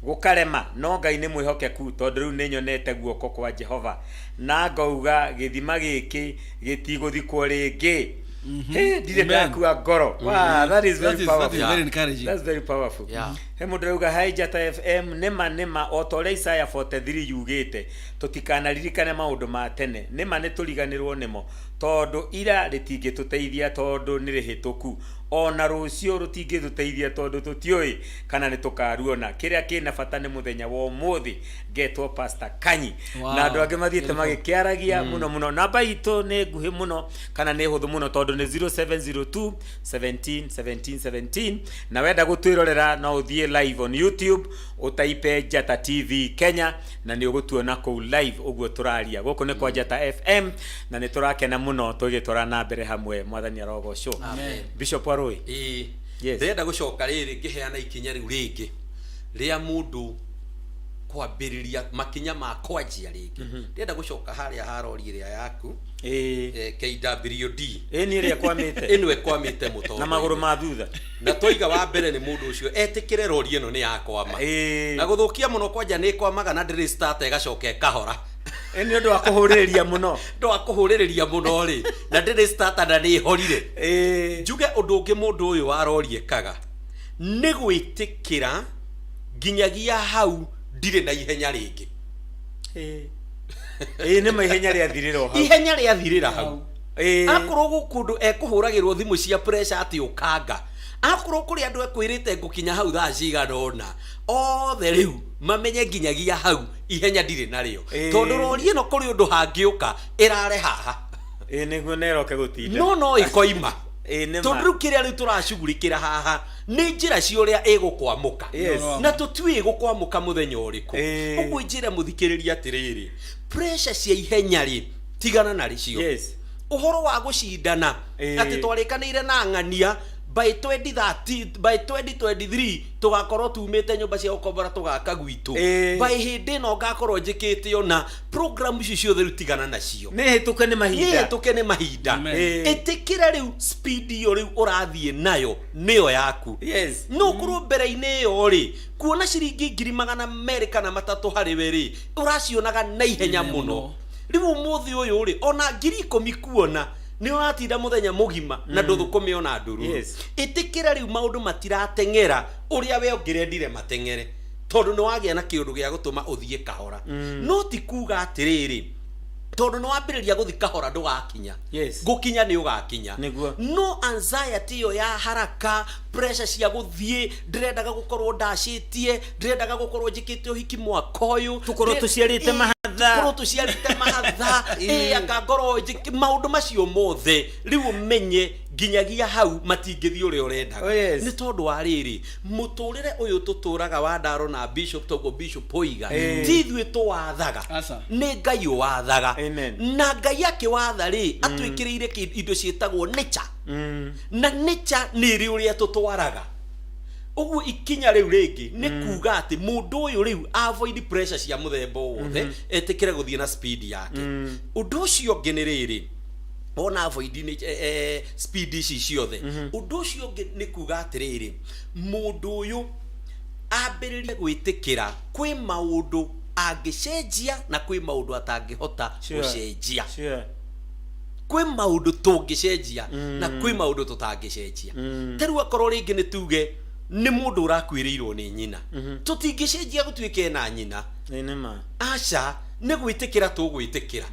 gũkarema, no Ngai nĩ mwĩhokeku, tondũ rĩu nĩ nyonete guoko kwa Jehova na ngauga gĩthima gĩkĩ gĩtigũthikwo rĩngĩ. Hey, ndirĩ
Amen.
ndakua ngoro." Wow, that is very
That is
powerful.
very encouraging.
That's very powerful. He mũndũ ũrauga, "Hi Njata FM, nĩma nĩma, o ta ũrĩa Isaya 43 yugĩte, tũtikanaririkane maũndũ ma tene. Nĩma nĩ tũriganĩrwo nĩmo, tondũ ira rĩtingĩtũteithia tondũ nĩ rĩhĩtũku, ona rũciũ rũtingĩtũteithia tondũ tũtiũĩ kana nĩ tũkaruona. Kĩrĩa kĩna bata nĩ mũthenya wa ũmũthĩ." Ngetwo Pastor Kanyi. Na andũ angĩ mathiĩte magĩkĩaragia mũno mũno. Namba itũ nĩ nguhĩ mũno, kana nĩ hũthũ mũno, tondũ nĩ 0702 17 17 17. Na wenda gũtwĩrorera, no ũthiĩ live on YouTube, ũtaipe Njata TV Kenya, na nĩ ũgũtuona kũu live ũguo tũraria. Gũkũ nĩ kwa Njata FM, na nĩ tũrakena mũno tũgĩtwara na mbere hamwe. Mwathani arogocwo.
Amen.
Bishop Warũĩ.
Ĩĩ.
Yes.
Ndĩrenda gũcoka rĩrĩ ngĩheana ikinya rĩu rĩngĩ rĩa mũndũ. Kwambĩrĩria makinya ma kwanjia rĩngĩ, ndĩrenda gũcoka harĩa ha rori ĩrĩa yaku. KWD.
Ĩ, nĩ ĩrĩa kwamĩte.
Ĩno ĩkwamĩte mũtondo
na magũrũ ma thutha.
Na twaiga wa mbere nĩ mũndũ ũcio etĩkĩre rori ĩno nĩ yakwama. Na gũthũkia mũno kwanja nĩ ĩkwamaga na ndĩrĩ starter, ĩgacoka ĩkahora.
Ĩ, nĩ ũndũ wa kũhũrĩrĩria mũno.
Ndũ wa kũhũrĩrĩria mũno rĩ, na ndĩrĩ starter na nĩ ĩhorire. Njuge ũndũ ũngĩ mũndũ ũyũ wa rori ekaga nĩ gwĩtĩkĩra nginyagia hau ndirĩ na ihenya rĩngĩ.
Ĩ, nĩ ma, ihenya rĩathirĩra o hau.
Ihenya rĩathirĩra hau. Akorwo gwĩ kũndũ ekũhũragĩrwo thimũ cia pressure atĩ ũkanga, akorwo kũrĩ andũ ekwĩrĩte ngũkinya hau thaa cigana ũna, othe rĩu mamenye nginyagia hau ihenya ndirĩ narĩo. Tondũ rori ĩno kũrĩ ũndũ hangĩũka ĩrare haha.
Ĩ, nĩguo na ĩroke gũtinda.
No ĩkoima.
Ĩ, nĩ
tondũ
ma.
Rĩu kĩrĩa rĩu tũracugurikĩra haha nĩ njĩra cia ũrĩa ĩgũkwamũka. Na tũtiũĩ ĩgũkwamũka mũthenya ũrĩkũ. Ũguo njĩre mũthikĩrĩria atĩrĩrĩ, pressure cia ihenya rĩ, tigana narĩcio. Ũhoro wa gũcindana atĩ twarĩkanĩire na ng'ania by 2030, by 2023 tũgakorwo tumĩte nyũmba cia gũkombora tũgaka gwitũ, by hĩndĩ ĩno ngakorwo njĩkĩte ona program icio ciothe, rĩu tigana nacio.
Nĩ hĩtũke nĩ mahinda.
Nĩ hĩtũke nĩ mahinda.
Amen.
Ĩtĩkĩra rĩu speed ĩyo rĩu ũrathiĩ nayo nĩyo yaku. No ũkorwo mbere-inĩ ĩyo rĩ, kuona ciringi 203,000 harĩ we rĩ, ũracionaga na ihenya
Ihenya
mũno.
Mũno.
Rĩu ũmũthĩ ũyũ rĩ, ona 10,000 kuona nĩ ũratinda mũthenya mũgima na ndũthũkũme ona ndũruru. Ĩtĩkĩra rĩu maũndũ matirateng'era ũrĩa we ũngĩrendire mateng'ere, tondũ nĩ wagĩa na kĩũndũ gĩa gũtũma ũthiĩ kahora. No ti kuga atĩrĩrĩ, tondũ nĩ wambĩrĩria gũthiĩ kahora ndũgakinya. Gũkinya nĩ ũgakinya. No anxiety ĩyo ya haraka, pressure cia gũthiĩ, ndĩrendaga gũkorwo ndacĩtie, ndĩrendaga gũkorwo njĩkĩte ũhiki mwaka ũyũ,
Tũkorwo tũciarĩte mahatha.
Tũkorwo tũciarĩte mahatha, ĩ anga ngorwo maũndũ macio mothe rĩu ũmenye nginyagia hau matingĩthiĩ ũrĩa ũrendaga. Nĩ tondũ wa rĩrĩ, mũtũrĩre ũyũ tũtũraga wa ndaro na bishop, toguo bishop oiga, ti ithuĩ tũwathaga.
Aca.
Nĩ Ngai ũwathaga.
Amen.
Na Ngai akĩwatha rĩ, atwĩkĩrĩire indo ciĩtagwo nature. Na nature nĩ ĩrĩ ũrĩa tũtwaraga. Ũguo ikinya rĩu rĩngĩ nĩ kuga atĩ mũndũ ũyũ rĩu avoid pressure cia mũthemba o wothe, etĩkĩre gũthiĩ na speed yake. Ũndũ ũcio ũngĩ nĩ rĩrĩ, ona avoid nĩ speed ici ciothe, ũndũ ũcio ũngĩ nĩ kuga atĩrĩrĩ, mũndũ ũyũ ambĩrĩrie gwĩtĩkĩra kwĩ maũndũ angĩcenjia na kwĩ maũndũ atangĩhota gũcenjia. Kwĩ maũndũ tũngĩcenjia na kwĩ maũndũ tũtangĩcenjia. Ta rĩu akorwo rĩngĩ nĩ tuge nĩ mũndũ ũrakuĩrĩirwo nĩ nyina, tũtingĩcenjia gũtuĩke na nyina.
Ĩ, nĩ ma.
Aca, nĩ gwĩtĩkĩra tũgwĩtĩkĩra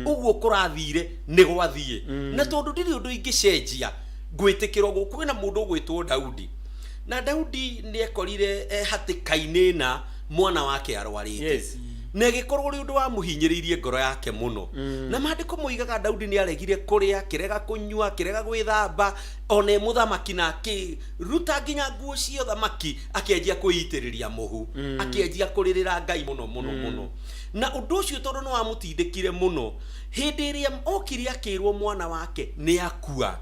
ũguo kũrathire nĩ gwathiĩ, na tondũ ndirĩ ũndũ ingĩcenjia, ngwĩtĩkĩra ũguo. Kwĩna mũndũ ũgwĩtwo Daudi, na Daudi nĩ ekorire e hatĩka-inĩ na mwana wake arwarĩte. Na ĩgĩkorwo ũrĩ ũndũ wamũhinyĩrĩirie ngoro yake mũno, na maandĩko moigaga Daudi nĩ aregire kũrĩa, akĩrega kũnyua, akĩrega gwĩthamba, ona e mũthamaki, na akĩruta nginya nguo cia ũthamaki, akĩanjia kwĩitĩrĩria mũhu, akĩanjia kũrĩrĩra Ngai mũno mũno mũno. Na ũndũ ũcio tondũ nĩ wamũtindĩkire mũno, hĩndĩ ĩrĩa okire akĩrwo mwana wake nĩ akua,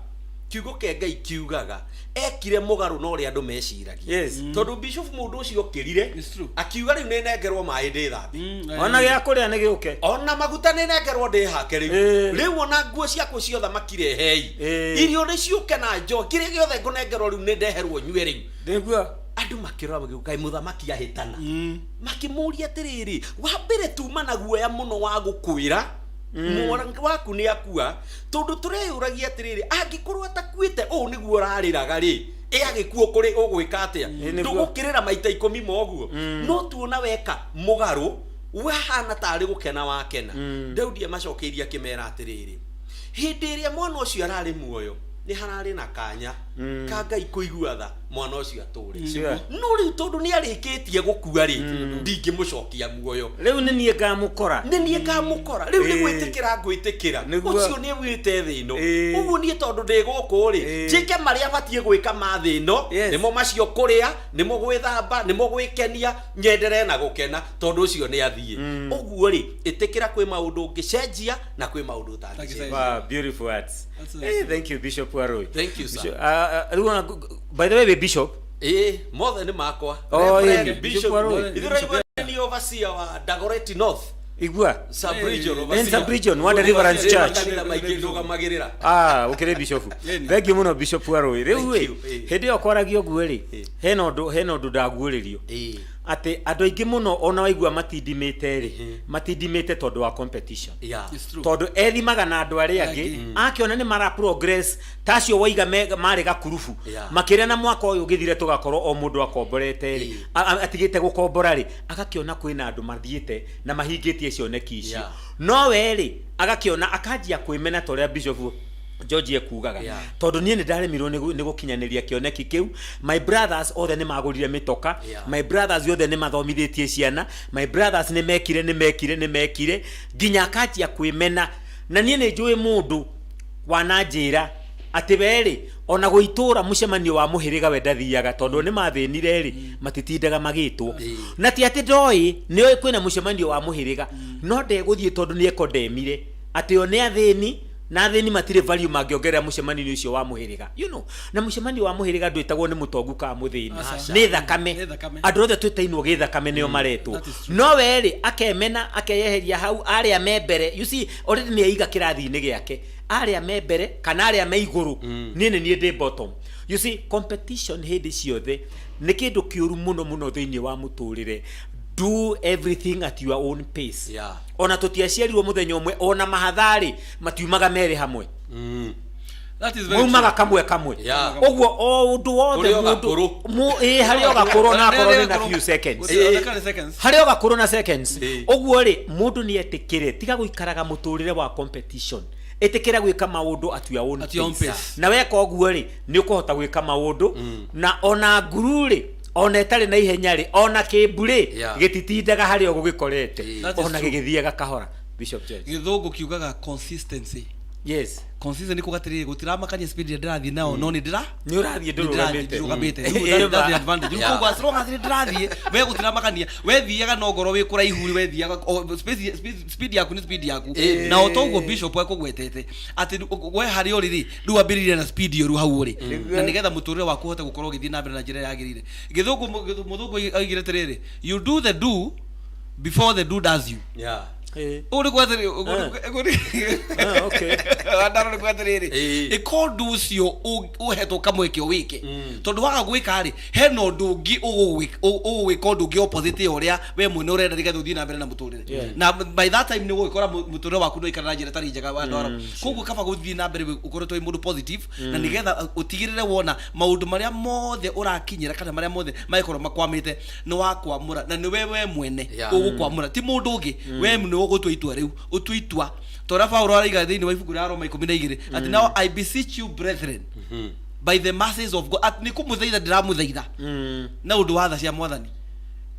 kiugo kĩa Ngai kiugaga ekire mũgarũ na ũrĩa andũ meciragia. Tondũ bishop, mũndũ ũcio okĩrire
It's true.
akiuga rĩu nĩ nengerwo maĩ ndĩthambe,
Ona gĩa kũrĩa nĩ gĩũke.
Ona maguta nĩ nengerwo ndĩhake rĩu. Rĩu ona nguo ciakwa cia ũthamaki rehei, irio nĩ ciũke na njo, kĩrĩa gĩothe ngũnengerwo rĩu nĩ ndeherwo nyue rĩu. Andũ makĩrora makiuga, kaĩ mũthamaki ahĩtana? Makĩmũria atĩrĩrĩ, wa mbere tuma na guoya mũno wa gũkwĩra mwana waku nĩ akua, tondũ tũreyũragia atĩrĩrĩ, angĩkorwo atakuĩte ũũ nĩguo ũrarĩraga rĩ, ĩ agĩkuo kũrĩ ũgwĩka atĩa?
Ĩ, nĩguo.
Ndũgũkĩrĩra maita 10 moguo. No tuona weka mũgarũ, wahana tarĩ gũkena wakena. Daudi amacokeirie akĩmera atĩrĩrĩ, hĩndĩ ĩrĩa mwana ũcio ararĩ muoyo nĩ hararĩ na kanya ka Ngai kũigua tha mwana ũcio atũre. No rĩu tondũ nĩ arĩkĩtie gũkua rĩ, ndingĩmũcokia muoyo.
Rĩu nĩ niĩ ngamũkora.
Nĩ niĩ ngamũkora rĩu, nĩ gwĩtĩkĩra ngwĩtĩkĩra. Ũcio nĩ wĩte thĩ ĩno. Ũguo niĩ tondũ ndĩ gũkũ rĩ, njĩke marĩa batiĩ gwĩka ma thĩ ĩno. Nĩmo macio kũrĩa, nĩmo gwĩthamba, nĩmo gwĩkenia, nyenderee na gũkena, tondũ ũcio nĩ athiĩ. Ũguo rĩ, ĩtĩkĩra kwĩ maũndũ ũngĩcenjia na kwĩ maũndũ ũtangĩcenjia.
Wow, beautiful words.
That's
Hey, thank you, Bishop Warui.
Thank you, sir.
Bishop, rĩu ona by the way, we Bishop.
Ĩĩ, mothe nĩ makwa.
Oh,
Reverend
ĩni,
Bishop
Bishop Warui.
Ithuĩ tũraigua nĩ overseer wa Dagoretti North
Igua.
Sub-region
Ĩĩ,
overseer.
sub-region wa Deliverance
Ĩĩ,
Church.
makanitha maingĩ ndũgamagĩrĩra.
Ah, ũkĩrĩ bishop.
Ĩni.
Thank you mũno Bishop Warui. Rĩu
Thank
ĩ,
you, ĩĩ.
hĩndĩ ĩyo kwaragia ũguo rĩ,
Ĩĩ.
hena ũndũ ndaguũrĩrio.
Ĩĩ.
Atĩ andũ aingĩ mũno ona waigua matindimĩte rĩ, matindimĩte tondũ wa competition.
Yeah.
It's true.
Tondũ ethimaga na andũ arĩa angĩ, akĩona nĩ mara progress ta acio waiga marĩ gakurubu.
Yeah.
Makĩria na mwaka ũyũ ũgĩthire tũgakorwo o mũndũ akomborete rĩ,
Ĩĩ.
atigĩte gũkombora rĩ, agakĩona kwĩna andũ mathiĩte na mahingĩtie cioneki icio.
Yeah.
No we rĩ, agakĩona akanjia kwĩmena ta ũrĩa Bishop George ekugaga.
Yeah.
Tondũ niĩ nĩ ndaremirwo nĩ gũkinyanĩria kĩoneki kĩu. My brothers othe nĩ magũrire mĩtoka.
Yeah.
My brothers othe nĩ mathomithĩtie ciana. My brothers nĩ mekire, nĩ mekire, nĩ mekire. Nginya akanjia kwĩmena. Na niĩ nĩ njũĩ mũndũ wananjĩra atĩ we rĩ, ona gũitũra mũcemanio wa mũhĩrĩga we ndathiaga tondũ nĩ mathĩnire rĩ, matitindaga magĩtwo. Na ti atĩ ndoĩ, nĩ oĩ kwĩna mũcemanio wa mũhĩrĩga, no ndegũthiĩ tondũ nĩ ekondemire atĩ o nĩ athĩni, na athĩni matirĩ value mangĩongerera mũcemanio-inĩ ũcio wa mũhĩrĩga. You know, na mũcemanio wa mũhĩrĩga ndwĩtagwo nĩ mũtongu kana mũthĩni.
Aca.
Nĩ thakame.
Nĩ thakame.
Andũ othe twĩtainwo gĩthakame nĩo maretwo.
That is true.
No we rĩ, akemena, akeyeheria hau, arĩa me mbere, you see, already nĩ aiga kĩrathi-inĩ gĩake. Arĩa me mbere kana arĩa me igũrũ, niĩ nĩ niĩ ndĩ bottom. You see, competition hĩndĩ ciothe nĩ kĩndũ kĩũru mũno mũno thĩinĩ wa mũtũrĩre. Do everything at your own pace.
Yeah.
Ona tũtiaciarirwo mũthenya ũmwe, ona mahatharĩ matiumaga merĩ hamwe.
That is very
Maumaga
true.
kamwe kamwe.
Yeah.
Ũguo o ũndũ wothe
Kũrĩ o
mũndũ
gakũrũ.
ĩĩ, harĩ o gakũrũ na akorwo nĩ na few seconds.
Gũtirĩ- ona kana seconds.
Harĩ o gakũrũ na seconds.
Ĩĩ.
Ũguo rĩ, mũndũ nĩ etĩkĩre, tiga gũikaraga mũtũrĩre wa competition. Ĩtĩkĩra gwĩka maũndũ at your own
At your own
pace.
pace.
Na weka ũguo rĩ, nĩ ũkũhota gwĩka maũndũ na ona nguru rĩ, ona ĩtarĩ na ihenya rĩ, ona kĩmbu rĩ,
Yeah.
gĩtitindaga harĩa ũguo gĩkorete.
That is
Ona
true.
gĩgĩthiaga kahora. Bishop George.
Gĩthũngũ kiugaga consistency.
Yes.
Consistency nĩ kuga atĩrĩrĩ, gũtiramakania speed ĩrĩa ndĩrathiĩ nayo, no nĩ ndĩra
Nĩ ũrathiĩ ndũrũgamĩte.
ndĩrũgamĩte.
Ĩĩ,
Rĩu that's the
ma.
advantage. Rĩu
Yeah.
koguo as long as nĩ ndĩrathiĩ, we gũtiramakania, we thiaga no ngorwo wĩ kũraihu rĩ, we thiaga, o, speed yaku nĩ speed yaku.
Ĩĩ.
Na o ta ũguo Bishop ekũgwetete, atĩ we harĩa ũrĩ rĩ, rĩu ambĩrĩria na speed ĩyo rĩu hau ũrĩ. Na nĩgetha mũtũrĩre waku ũhote gũkorwo ũgĩthiĩ na mbere na njĩra ĩrĩa yagĩrĩire. Gĩthũngũ mũthũngũ oigire atĩrĩrĩ, you do the do before the do does you.
Yeah.
Ĩĩ.
Ũguo nĩ kuga atĩrĩrĩ, ũguo nĩ-
Ah, okay.
Wandaro nĩ kuga atĩrĩrĩ,
Ĩĩ.
ĩka ũndũ ũcio ũhetwo kamweke ũwĩke. Tondũ waga gwĩka rĩ, hena ũndũ ũngĩ ũgũgwĩka ũndũ ũngĩ opposite ya ũrĩa we mwene ũrenda nĩgetha ũthiĩ na mbere na mũtũrĩre.
Yeah.
Na by that time nĩ ũgũgĩkora mũtũrĩre waku ndũikara na njĩra ĩtarĩ njega Wandaro. Koguo kaba gũthiĩ na mbere ũkoretwo wĩ mũndũ positive, na nĩgetha ũtigĩrĩre wona maũndũ marĩa mothe ũrakinyĩra kana marĩa mothe mangĩkorwo makwamĩte nĩ wakwamũra, na nĩwe we mwene
Yeah.
ũgũkwamũra, ti mũndũ ũngĩ. We nĩwe ũgũtua itua rĩu, ũtue itua ta ũrĩa Paũlũ araiga thĩinĩ wa ibuku rĩa Roma 12 atĩ now I beseech you brethren by the mercies of God, atĩ nĩ kũmũthaitha ndĩramũthaitha na ũndũ wa tha cia Mwathani,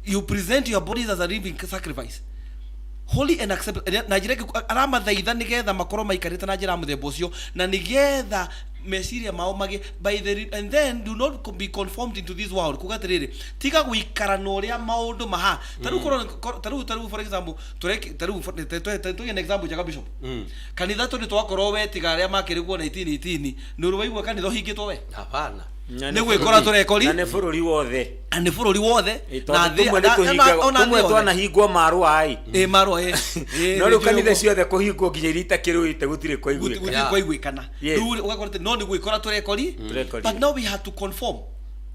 you present your bodies as a living sacrifice holy and acceptable. Na njĩra ĩngĩ aramathaitha nĩgetha makorwo maikarĩte na njĩra ya mũthemba ũcio, na nĩgetha meciria mao magĩ by the and then do not be conformed into this world. Kuga atĩrĩrĩ, tiga gũikara na ũrĩa maũndũ maha ta rĩu ta rĩu for example tũreki ta rĩu tũgĩe na example njega Bishop. Kanitha tondũ twakorwo we tiga arĩa makĩrĩ kuo 1918 nĩ ũrĩ waigua kanitha ũhingĩtwo we?
Hapana.
Na
Nĩ gwĩkora tũrekori.
Na nĩ bũrũri wothe.
Na nĩ bũrũri wothe.
Ĩ,
Na
tondũ
thĩ
tũmwe nĩ tũhingagwo-
ona thĩ
tũmwe
yothe.
twanahingwo marũa ĩ.
Ĩ, marũa ĩ. Ĩ,
No rĩu
nĩ njũĩ
kanitha
ũguo.
ciothe kũhingwo nginya iria itakĩrũĩte gũtirĩ kwaiguĩka.
Gũtirĩ
Yeah.
kwaiguĩkana.
Yes.
Rĩu ũgakora atĩ no nĩ gwĩkora tũrekori.
Tũrekori.
But now we had to conform.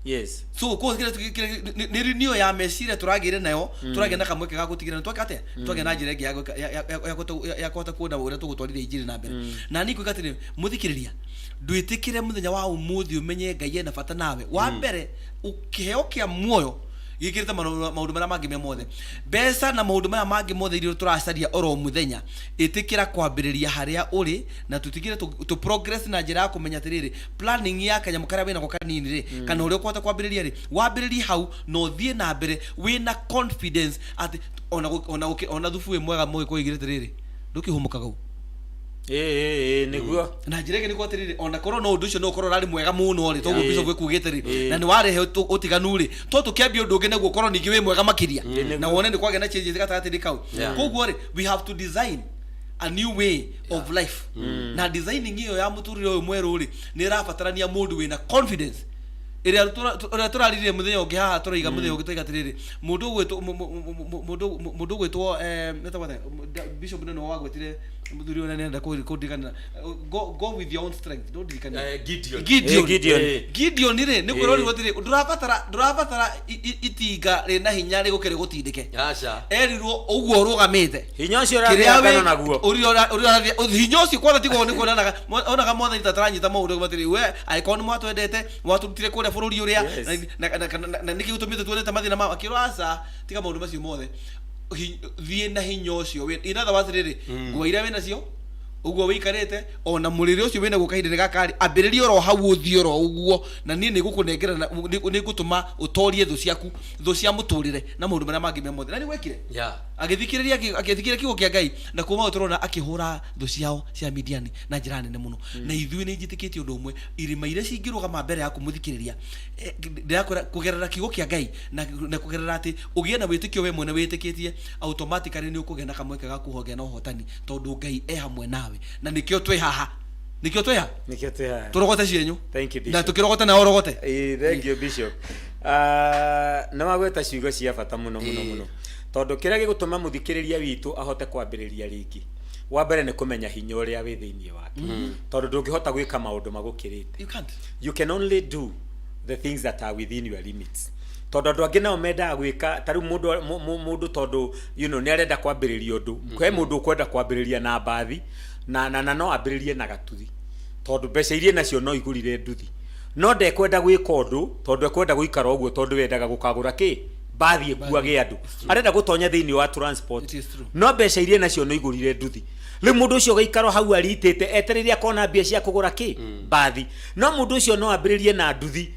Yes.
So koguo nĩ renew ya meciria tũragĩire nayo, tũragĩa na kamweke ga gũtigĩrĩra tweka atĩa, twagĩa na njĩra ĩngĩ ya kũhota kuona ũrĩa tũgũtwarithia injiri na mbere. Na niĩ ngwĩka atĩrĩ, mũthikĩrĩria, ndwĩtĩkĩre mũthenya wa ũmũthĩ ũmenye Ngai ena bata nawe. Wa mbere, kĩheo kĩa muoyo gĩkĩrĩte maũndũ marĩa mangĩ me mothe, mbeca na maũndũ maya mangĩ mothe iria tũracaria oro mũthenya. Ĩtĩkĩra kwambĩrĩria harĩa ũrĩ na tũtigĩre tũ progress na njĩra ya kũmenya atĩrĩrĩ, planning ya kanyamũ karĩa wĩnako kanini rĩ, kana ũrĩa ũkũhota kwambĩrĩria rĩ, wambĩrĩrie hau na ũthiĩ na mbere wĩna confidence atĩ ona thubu wĩ mwega. Mũgĩkũyũ oigire atĩrĩrĩ, ndũkĩhũmũkaga ũguo.
Ĩ, ĩ, ĩ, nĩguo.
Na njĩra ĩngĩ nĩ atĩrĩrĩ, ona korwo no ũndũ ũcio no ũkorwo ũrarĩ mwega mũno rĩ, toguo
Ĩĩ.
Bishop ĩkugĩte rĩ,
Ĩĩ.
na nĩ warehe ũtiganu rĩ, to tũkĩambia ũndũ ũngĩ naguo ũkorwo ningĩ wĩ mwega makĩria, na wone nĩ kwagĩa na changes gatagatĩ-inĩ kau. Koguo rĩ, we have to design a new way of life, na designing ĩyo ya mũtũrĩre ũyũ mwerũ rĩ, nĩ ĩrabatarania mũndũ wĩna confidence. Ĩrĩa ũrĩa tũraririe mũthenya ũngĩ haha, tũraiga mũthenya ũngĩ tũraiga atĩrĩrĩ, mũndũ ũgwĩtwo mũndũ ũgwĩtwo etagwo atĩa? Bishop nĩwe wagwĩtire mũthuri ũrĩa nĩenda kũndirikana. Go with your own strength, ndũndirikanie.
Gideon.
Gideon.
Gideon.
Gideon rĩ, nĩ kwĩrwo atĩrĩ, ndũrabatara itinga rĩna hinya rĩgũke rĩgũtindĩke.
Aca.
Erirwo ũguo ũrũgamĩte
Hinya ũcio
kĩrĩa
ũrathiĩ ngano naguo.
Ũrĩa ũrathiĩ hinya ũcio kwanza tiguo nĩ kuonanaga onaga mwathani ta taranyita maũndũ matĩrĩ, we angĩkorwo nĩ mwatwendete, mwatũrutire kũrĩa bũrũri ũrĩa na nĩkĩ gĩtũmĩte tuonete mathĩna ma akĩrwo, aca, tiga maũndũ macio mothe. Thiĩ na hinya ũcio in other words rĩrĩ, nguo iria wĩnacio ũguo wĩikarĩte ona mũrĩre ũcio wĩnaguo kahinda-inĩ gaka rĩ, ambĩrĩria oro hau, ũthiĩ oro ũguo, na niĩ nĩngũkũnengera na nĩngũtũma ũtorie thũ ciaku, thũ cia mũtũrĩre na maũndũ marĩa mangĩ me mothe. Na nĩ gwekire. Agĩthikĩrĩria agĩthikĩrĩria kiugo kĩa Ngai, na kuma hau tũrona akĩhũra thũ ciao cia Midiani na njĩra nene mũno. Na ithuĩ nĩ njĩtĩkĩtie ũndũ ũmwe, irĩma iria cingĩrũgama mbere yaku mũthikĩrĩria, ndĩrakwĩra kũgerera kiugo kĩa Ngai na kũgerera atĩ ũgĩe na wĩtĩkio we mwene wĩtĩkĩtie, automatically nĩ ũkũgĩa na kamweke ga kũhogĩa na ũhotani, tondũ Ngai e hamwe nawe. Na nĩkĩo twĩ haha, nĩkĩo twĩ haha.
Nĩkĩo twĩ haha.
Tũrogote cienyũ.
Thank you,
na
Bishop.
tũkĩrogote nawe ũrogote.
Ĩĩ, thank you, Bishop. Ah, nĩ wagweta ciugo cia bata mũno mũno mũno, tondũ kĩrĩa gĩgũtũma mũthikĩrĩria witũ ahote kwambĩrĩria rĩngĩ, wa mbere nĩ kũmenya hinya ũrĩa wĩ thĩinĩ wake, tondũ ndũngĩhota gwĩka maũndũ magũkĩrĩte.
You can't.
You can only do the things that are within your limits, tondũ andũ angĩ nao mendaga gwĩka ta rĩu mũndũ mũndũ tondũ nĩ arenda kwambĩrĩria ũndũ. He mũndũ ũkwenda kwambĩrĩria na mbathi na no ambĩrĩrie na gatuthi, tondũ mbeca iria nacio no igũrire nduthi, no ndekwenda gwĩka ũndũ tondũ ekwenda gũikara ũguo, tondũ wendaga gũkagũra kĩ mbathi ĩkuage andũ, arenda gũtonya thĩinĩ wa transport.
It is true.
No mbeca iria nacio no igũrire nduthi. Rĩu mũndũ ũcio ũgaikara hau aritĩte etereire akona mbia cia kũgũra kĩ mbathi. No mũndũ ũcio no ambĩrĩrie na nduthi.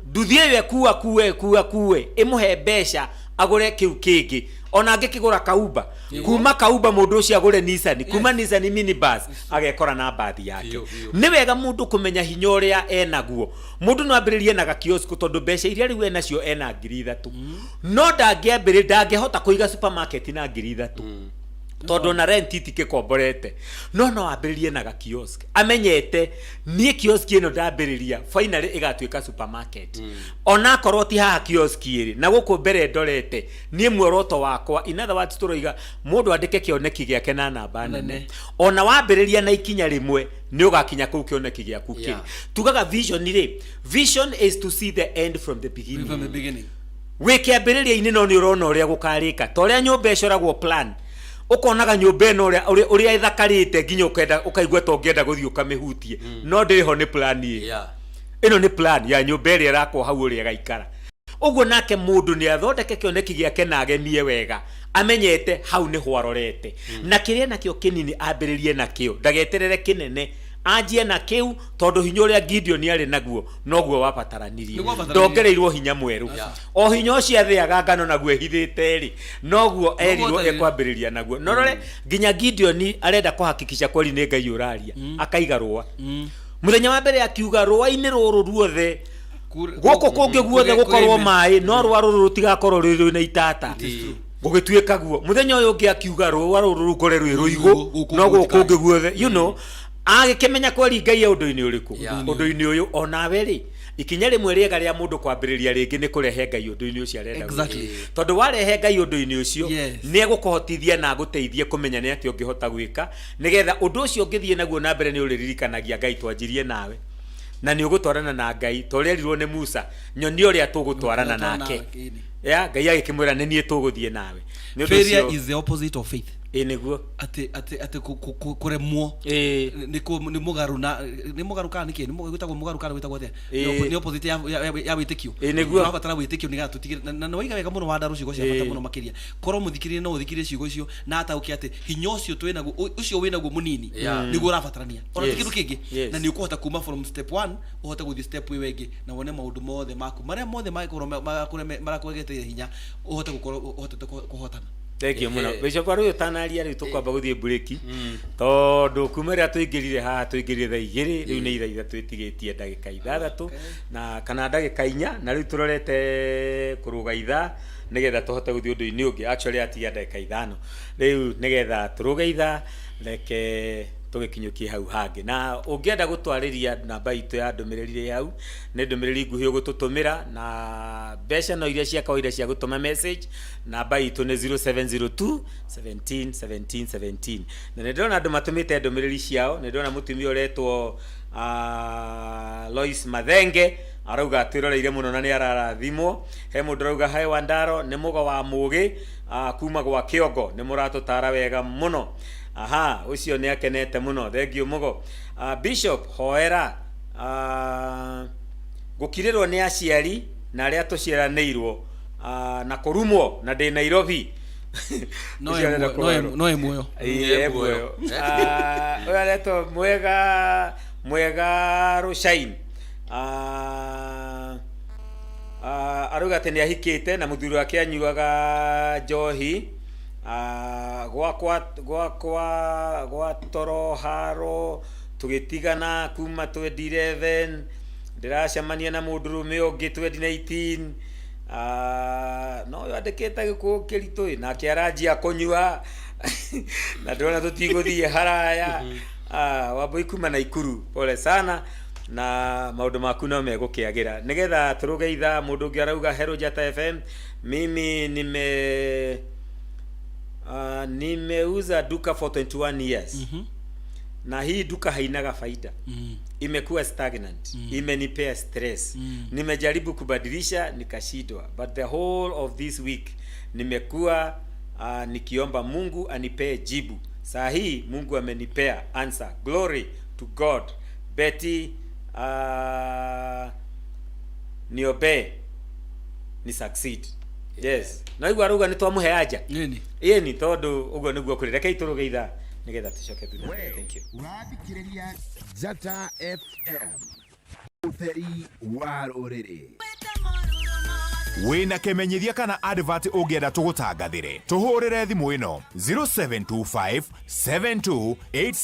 Nduthi ĩyo ĩkua kue kua kue ĩmũhe mbeca agũre kĩu kĩngĩ, ona angĩkĩgũra kaumba, kuma kaumba mũndũ ũcio agũre Nissan, kuma Nissan minibus, agekora na mbathi yake.
Biũ, biũ.
Nĩ wega mũndũ kũmenya hinya ũrĩa enaguo. Mũndũ no ambĩrĩrie na gakiosk, tondũ mbeca iria rĩu enacio, ena 3,000, no ndangĩambĩrĩ ndangĩhota kũiga supermarket na 3,000, tondũ ona rent itikĩkomborete. No ambĩrĩrie na gakiosk amenyete, niĩ kiosk ĩno ndambĩrĩria, finally ĩgatuĩka supermarket. Onakorwo ti haha kiosk ĩrĩ na gũkũ mbere ndorete, niĩ muoroto wakwa, in other words tũroiga mũndũ andĩke kĩoneki gĩake na namba nene.
Nene.
Ona wambĩrĩria na ikinya rĩmwe, nĩ ũgakinya kũu kĩoneki gĩaku kĩrĩ. Tugaga vision rĩ, vision is to see the end from the beginning.
From the beginning.
Wĩ kĩambĩrĩria-inĩ, no nĩ ũrona ũrĩa gũkarĩka, ta ũrĩa nyũmba ĩcoragwo plan, ũkonaga nyũmba ĩno ũrĩa ĩthakarĩte nginya ũkenda ũkaigua ta ũngĩenda gũthiĩ ũkamĩhutie, no ndĩrĩ ho, nĩ plan ĩ. Ĩno nĩ plan ya nyũmba ĩrĩa ĩrakwo hau, ũrĩa ĩgaikara ũguo. Nake mũndũ nĩ athondeke kĩoneki gĩake na agemie wega amenyete hau nĩho arorete, na kĩrĩa nakĩo kĩnini ambĩrĩrie nakĩo, ndageterere kĩnene, anjie na kĩu, tondũ hinya ũrĩa Gideon arĩ naguo noguo wabataranirie.
Nĩguo wabataranirie.
Ndongereirwo hinya mwerũ. O hinya ũcio athĩaga ngano naguo ehithĩte rĩ, noguo erirwo
watarire.
ekwambĩrĩria naguo. Norore nginya Gideon arenda kũhakikisha kweli nĩ Ngai ũraria, akaiga rũa mũthenya wa mbere, akiuga rũa-inĩ rũrũ ruothe gũkũ kũngĩ guothe gũkorwo maĩ, no rũa rũrũ rũtigakorwo rwĩ rwĩna itata. Gũgĩtuĩka guo. Mũthenya ũyũ ũngĩ akiuga rũa rũrũ rũkore rwĩ rũigũ,
gũkũ
no gũkũ
gũtikae.
kũngĩ guothe agĩkĩmenya kweri Ngai e ũndũ-inĩ ũrĩkũ, ũndũ-inĩ ũyũ. Onawe rĩ, ikinya rĩmwe rĩega rĩa mũndũ kwambĩrĩria rĩngĩ nĩ kũrehe Ngai ũndũ-inĩ ũcio arenda gwĩka. Tondũ warehe Ngai ũndũ-inĩ ũcio, nĩ egũkũhotithia na agũteithie kũmenya nĩ atĩa ũngĩhota gwĩka nĩgetha ũndũ ũcio ũngĩthiĩ naguo na mbere. Nĩ ũrĩririkanagia Ngai twanjirie nawe, na nĩ ũgũtwarana na Ngai ta ũrĩa erirwo nĩ Musa, nyonia ũrĩa tũgũtwarana nake. Ya Ngai agĩkĩmwĩra, nĩ niĩ tũgũthiĩ nawe. Nĩ ũndũ
Failure
ũcio
is the opposite of faith.
Ĩ nĩguo.
Atĩ kũremwo nĩ mũgarũ na nĩ mũgarũ kana nĩkĩ nĩ gwĩtagwo mũgarũ kana gwĩtagwo atĩa? Nĩ opposite ya wĩtĩkio.
Ĩ, nĩguo.
Tũrabatara wĩtĩkio nĩgetha tũtigĩre na nĩ waiga wega mũno Wandarũ, ciugo cia bata mũno makĩria. Korwo mũthikĩrĩria no ũthikĩrĩrie ciugo icio na atauke atĩ hinya ũcio twĩnaguo, ũcio wĩnaguo mũnini, nĩguo ũrabatarania, ona ti kĩndũ kĩngĩ. Na nĩ ũkũhota kuma from step one ũhote gũthiĩ step ĩyo ĩngĩ, na wone maũndũ mothe maku marĩa mothe mangĩkorwo marakũregeteire hinya, ũhote gũkorwo ũhotete kũhotana.
Thank you mũno, Bishop Arũyũ. Tanaria rĩu tũkwamba gũthiĩ mburĩki, tondũ kuma rĩrĩa tũingĩrire haha, tũingĩrire thaa 2, rĩu nĩ ithaa 3 ĩtigĩtie ndagĩka 6 na kana ndagĩka 4, na rĩu tũrorete kũrũga ithaa nĩgetha tũhote gũthiĩ ũndũ-inĩ ũngĩ. Actually atigia ndagĩka 5 rĩu nĩgetha tũrũge ithaa. Reke Tũgĩkinyũkie hau hangĩ, na ũngĩenda gũtwarĩria, namba itũ ya ndũmĩrĩri ĩ hau, nĩ ndũmĩrĩri nguhĩ ũgũtũtũmĩra na mbeca no iria cia kawaida cia gũtũma message. Namba itũ nĩ 0702 17 17 17. Na nĩ ndĩrona andũ matũmĩte ndũmĩrĩri ciao. Nĩ ndĩrona mũtumia ũretwo Lois Mathenge arauga atwĩroreire mũno na nĩ ararathimwo. He mũndũ arauga, "He Wandaro, nĩ mũgo wa mũgĩ kuma gwa kĩongo, nĩ mũratũtara wega mũno." Aha, ũcio nĩ akenete mũno. Thank you, mũgo. Bishop, hoera gũkirĩrwo nĩ aciari na arĩa tũciaranĩirwo na kũrumwo na ndĩ Nairobi.
No.
Ũcio arenda kũhoerwo.
No e muoyo.
Ĩĩ, e muoyo. Ũyũ aretwo Mwega, Mwega Rũcain. Arauga atĩ nĩ ahikĩte na mũthuri wake anyuaga njohi. Gwakwa gwatoro haro tũgĩtigana kuma 2011, ndĩracemania na mũndũrũme ũngĩ 2019. No ũyũ andĩkĩte gĩkũyũ kĩritũ ĩ, nake aranjia kũnyua na ndĩrona tũtigũthiĩ haraya. Wambũi kuma Naikuru, pole sana na maũndũ maku no megũkĩagĩra. Nĩgetha tũrũge ithaa, mũndũ ũngĩ arauga, "Hello Njata FM, mimi nimeuza duka for 21 years na hii duka hainaga faida, imekuwa stagnant, imenipea stress. Nimejaribu kubadilisha nikashindwa, but the whole of this week nimekuwa nikiomba Mungu anipee jibu. Saa hii Mungu amenipea answer. Glory to God. Betty, niombee ni succeed." Yes, naigua arauga nĩ twamũhe anja.
Nini.
Ĩni, tondũ ũguo nĩguo kũrĩ. Rekei tũrũge ithaa nĩgetha tũcoke thutha. Thank you.
Ũrathikĩrĩria Njata FM, ũtheri wa rũrĩrĩ.
Wĩna kĩmenyithia kana advert ũngĩenda tũgũtangathĩre, tũhũrĩre thimũ ĩno 0725 7286.